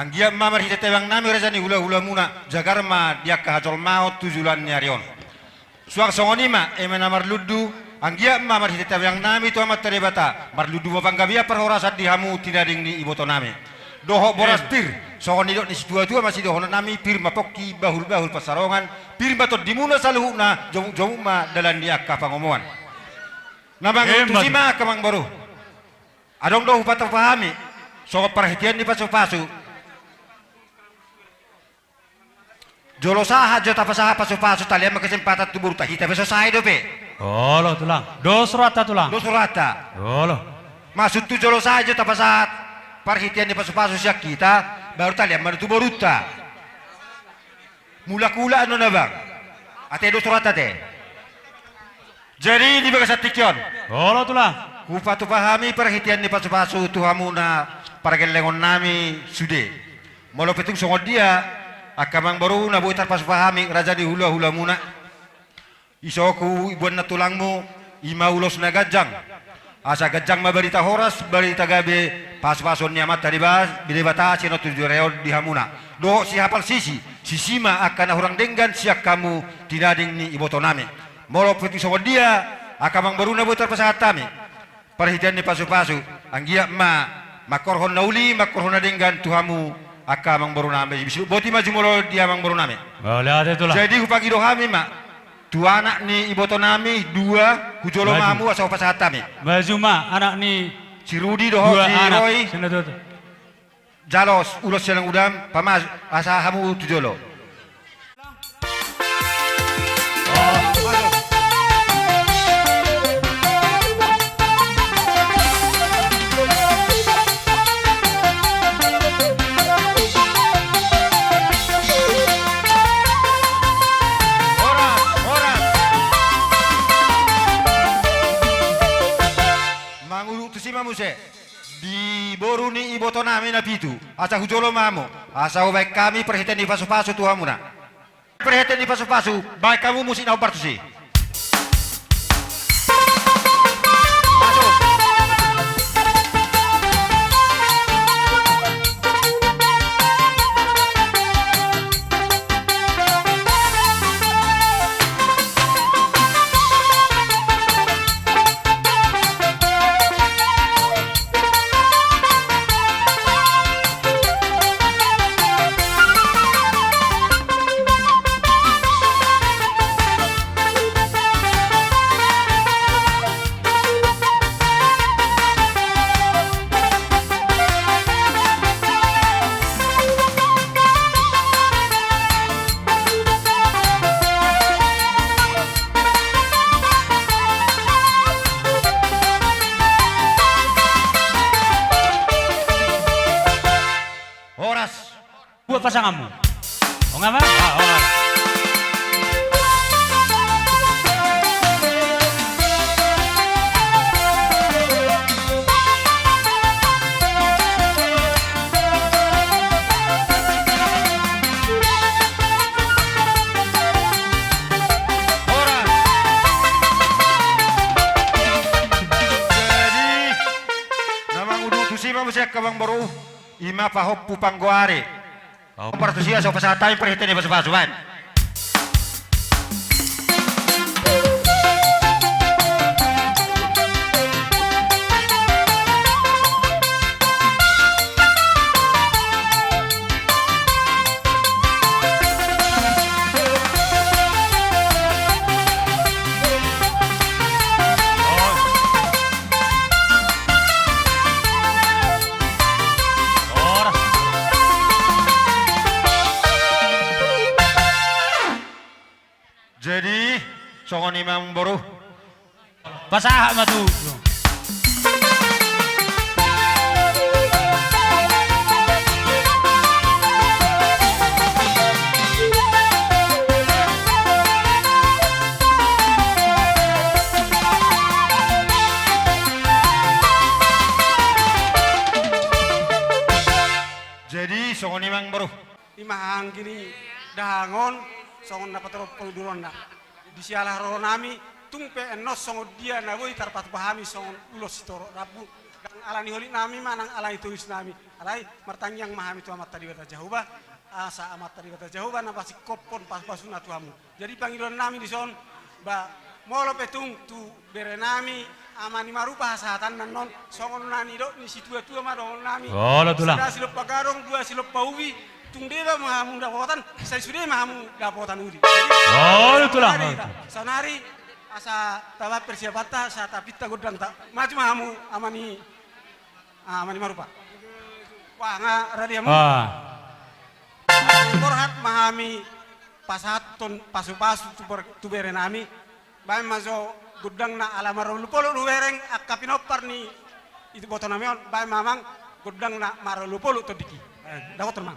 Anggiat ma marhite tabiangnami raja ni hulahulamuna, jagar ma di angka hajolmaon tu joloan ni ari on. Suang songon i ma, eme na marlundu, anggiat ma marhite tabiangnami tu Amanta Debata, marlundu ma panggabean parhorasan di hamu tinading ni ibotonami. Dohot boras pir, songon nidok ni situatua ma sidohononnami, pir ma pongki, bahulbahul pansalongan, pir ma tondimuna saluhutna, jomukjomuk ma dalan ni angka pangomoan. Na mangurupi tusi ma angka amangboru. Adong do hupatupa hami songon parhitean ni pasupasu. Jolo sahat jo tapasahat pasupasu, talean ma kesempatan tu boruta, hita pe so sae dope. Olo tulang. Dos rohanta tulang. Dos rohanta. Olo. Maksudhu jolo sahat jo tapasahat parhitean ni pasupasu sian hita, baru talean ma tu boruta. Mulak-ulak do na bang. Ate dos rohanta te. Jadi di bagasan tingki on. Olo tulang. Hupatupa hami parhitean ni pasupasu tu hamu na pargellengonnami sude. Molo pe tung songon dia angka amangboru na boi tarpasupa hami raja ni hulahulamuna. Isok huboan na tulangmu, i ma ulos na ganjang. Asa ganjang ma barita horas, barita gabe, pasupasuon ni Amanta Deba-, Debata sian on tu joloan on di hamuna. Dohot sihapal sisi, sisi ma angka na hurang denggan sian hamu tinading ni ibotonami. Molo pe tung songon dia angka amangboru na boi tarpasahat hami parhitean ni pasupasu, anggiat ma mangkorhon na uli, mangkorhon na denggan tu hamu angka amangborunami. Boti ma jumolo di amangborunami. Mauliate tulang. Jadi hupangido hami ma tu anak ni ibotonami dua, hujolo ma hamu asa hupasahat hami. Maju ma anak ni si Rudi dohot si Roy. Jalo ulos sian udam, pamas, asa hamu tu jolo. Manguduk tusi ma muse. Di boru ni ibotonami na pitu, asa hujolo ma hamu, asa hubaen hami parhitean ni pasupasu tu hamuna. Parhitean ni pasupasu, baen hamu musik na hombar tusi. Horas. Buat pasanganmu. Oh, nggak apa? Ah, oh. Jadi, na manguduk tusi ma muse angka amangboru. I ma pahompu panggoari. Pahompu. Partusia so pasahat hami parhitean ni pasupasu, baen. Jadi, songon i ma amangboru. Pasahat ma tu. Jadi, songon i ma amangboru. I ma anggi ni dahahang on, songon na patorop paruduronna. Di siala rohanami, tung pe annon songon dia na boi tarpatupa hami songon ulos sitorop rambu. Ndang ala ni holit nami manang ala ni tois nami. Alai martangiang ma hami tu Amanta Debata Jahowa, asa Amanta Debata Jahowa na pasingkophon pasupasuna tu hamu. Jadi pangidoan nami dison, ba, molo pe tung tu bere nami, Ama ni Marupa hasahatanna annon, songon na nidok ni situatua ma dohonon nami. Olo, Tulang. Sada silompa gadong, dua silompa ubi, tung deba ma hamu dapotan, sai sude ma hamu dapotan udi. Jadi, olo, Tulang. Saonari, olo, Tulang. Saonari, asa tabahen persiapanta, asa tapinta gondangta. Maju ma hamu, Ama ni, ah, Ama ni Marupa. Wah, nga rade hamu. Ah. Borhat ma hami pasahathon pasupasu tu ber-, tu bere nami. Baen ma jo gondangna ala marolopolop do hubereng angka pinompar ni iboto nami on, baen ma amang gondangna marolopolop tondingki. Eh, dapothon ma.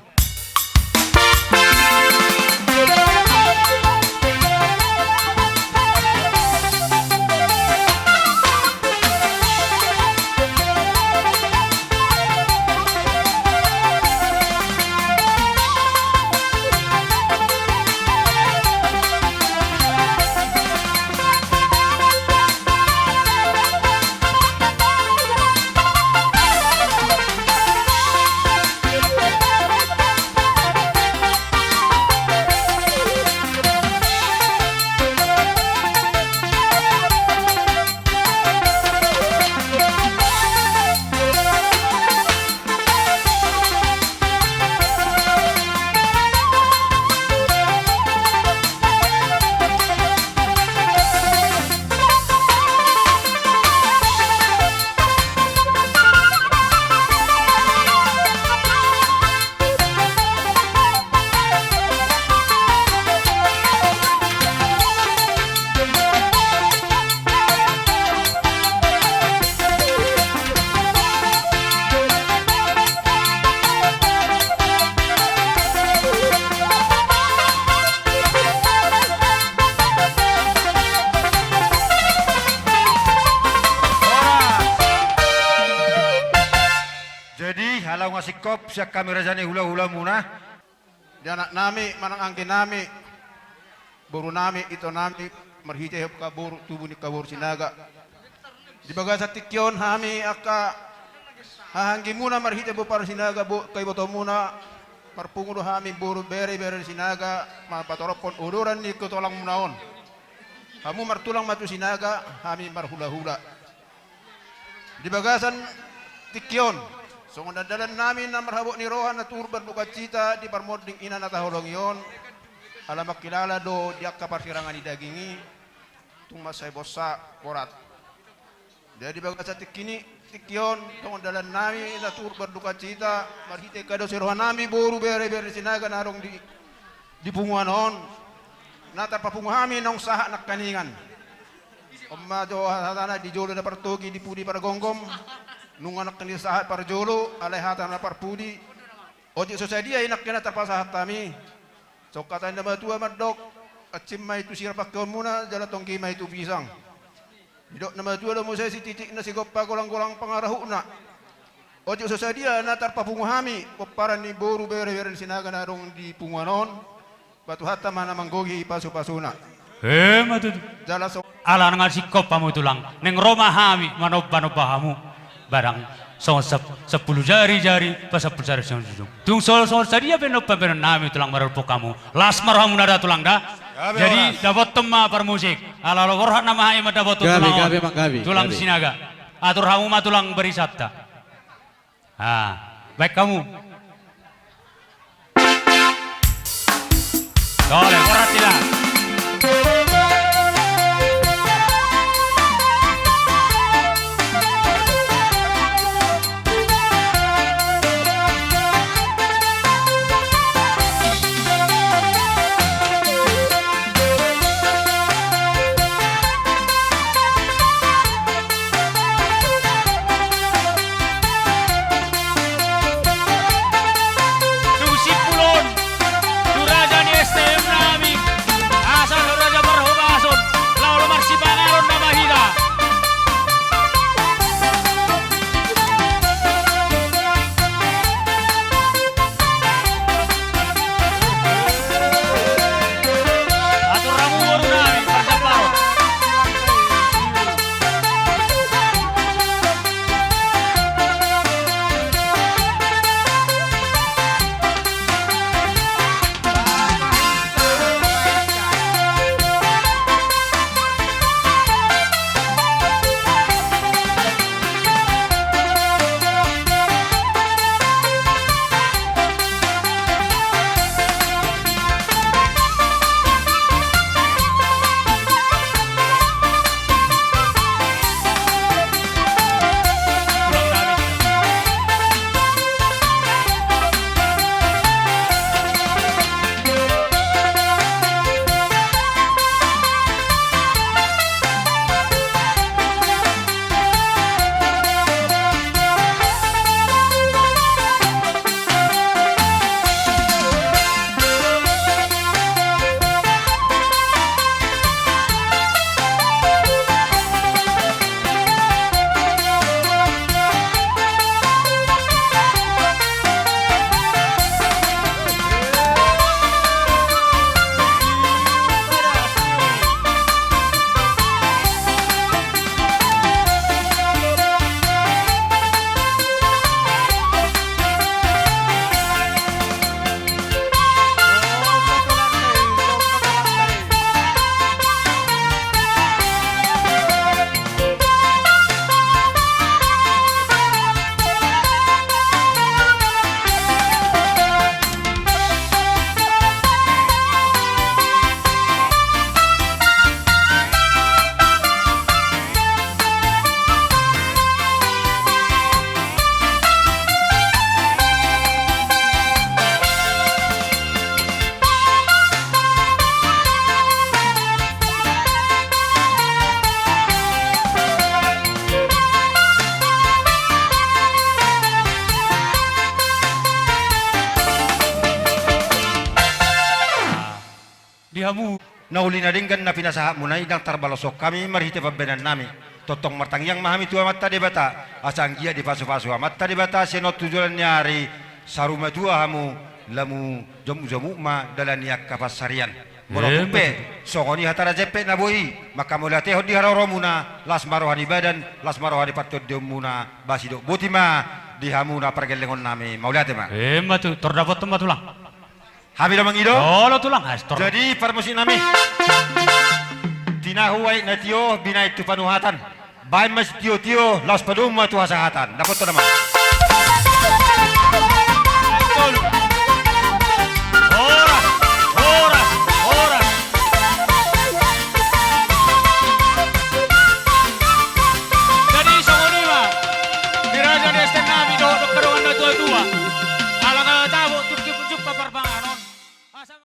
Jadi, ala nunga singkop sian hami raja ni hulahulamuna, di anak nami, manang anggi nami, boru nami, ito nami, marhite angka boru, tubu ni angka boru Sinaga. Di bagasan tingki on hami angka hahaanggimuna marhite pomparan Sinaga, bo-, angka ibotomuna, marpungu do hami boru bere-bere Sinaga, mampatorophon odoran ni hutolangmuna on. Hamu martulang ma tu Sinaga, hami marhulahula. Di bagasan tingki on, songon dalan-dalan nami na marhabot ni roha na turut mardukacita di parmonding ina na taholongi on, ala mangkilala do di angka parsirangan ni daging i, tung mansai bosa, borat. Jadi di bagasan tingki ni, tingki on, songon dalan nami na turut mardukacita, marhite angka dao ni roha nami boru bere-bere Sinaga na adong di, di punguan on, na tarpapungu hami naung sahat nangkiningan. On ma jo hatana, di jolo na partogi, di pudi pargomgom. Nunga nangkin sahat parjolo, alai hata na parpudi. Otik so sadia i nangkin na tarpasahat hami. Songon hata ni na matua mandok, hansit ma i tu sirang pangkeonmuna, jala tonggi ma i tu pisang. Didok na matua do muse, sititik na sigompa, golang-golang pangarahutna. Otik so sadia na tarpapungu hami pomparan ni boru bere-bere ni Sinaga na adong di punguan on, ba Tuhanta ma na manggohi pasupasuna. Emma tutu. Jala so- Ala nunga singkop hamu, Tulang, naeng ro ma hami manombanomba hamu. Barang songon sap-, sampulu jari-jari, pasampulu jari songon jujung. Tung so, songon sadia pe nomba baenon nami, Tulang, marolopolop hamu. Las ma rohamuna da, Tulang, da. Gabe. Jadi, horas. Dapothon ma parmusik. Ala olo borhat nama hami mandapothon, gabe, Tulang, gabe, Mang, gabe, Tulang, gabe. Sinaga. Atur hamu ma, Tulang, barisanta. Ah, baen hamu. Tole, borhat, Tulang. Tu simpul on, tu raja ni S T M nami, hamu. Na uli na denggan na pinasahatmuna i ndang tarbaloshon hami marhite pambahenannami. Tongtong martangiang ma hami tu Amanta Debata, asa anggiat dipasupasu Amanta Debata sian on tu joloan ni ari, saur matua hamu, lamu jamuk-jamuk ma dalan ni angka pansarian. Molo tung pe songon i hata na jempek na boi manghamauliatehon di haroromuna, las ma roha ni badan, las ma roha ni partondionmuna, ba sidok boti ma di hamu na pargellengonnami. Mauliate ma. Emma tutu, tor dapothon ma tulang. Hami do mangido. Olo tulang, hai tor. Jadi parmusiknami, tinahu aek na tio binahen tu panuhatan. Baen ma sitiotio, laos padomu ma tu hasahatan. Dapothon nama.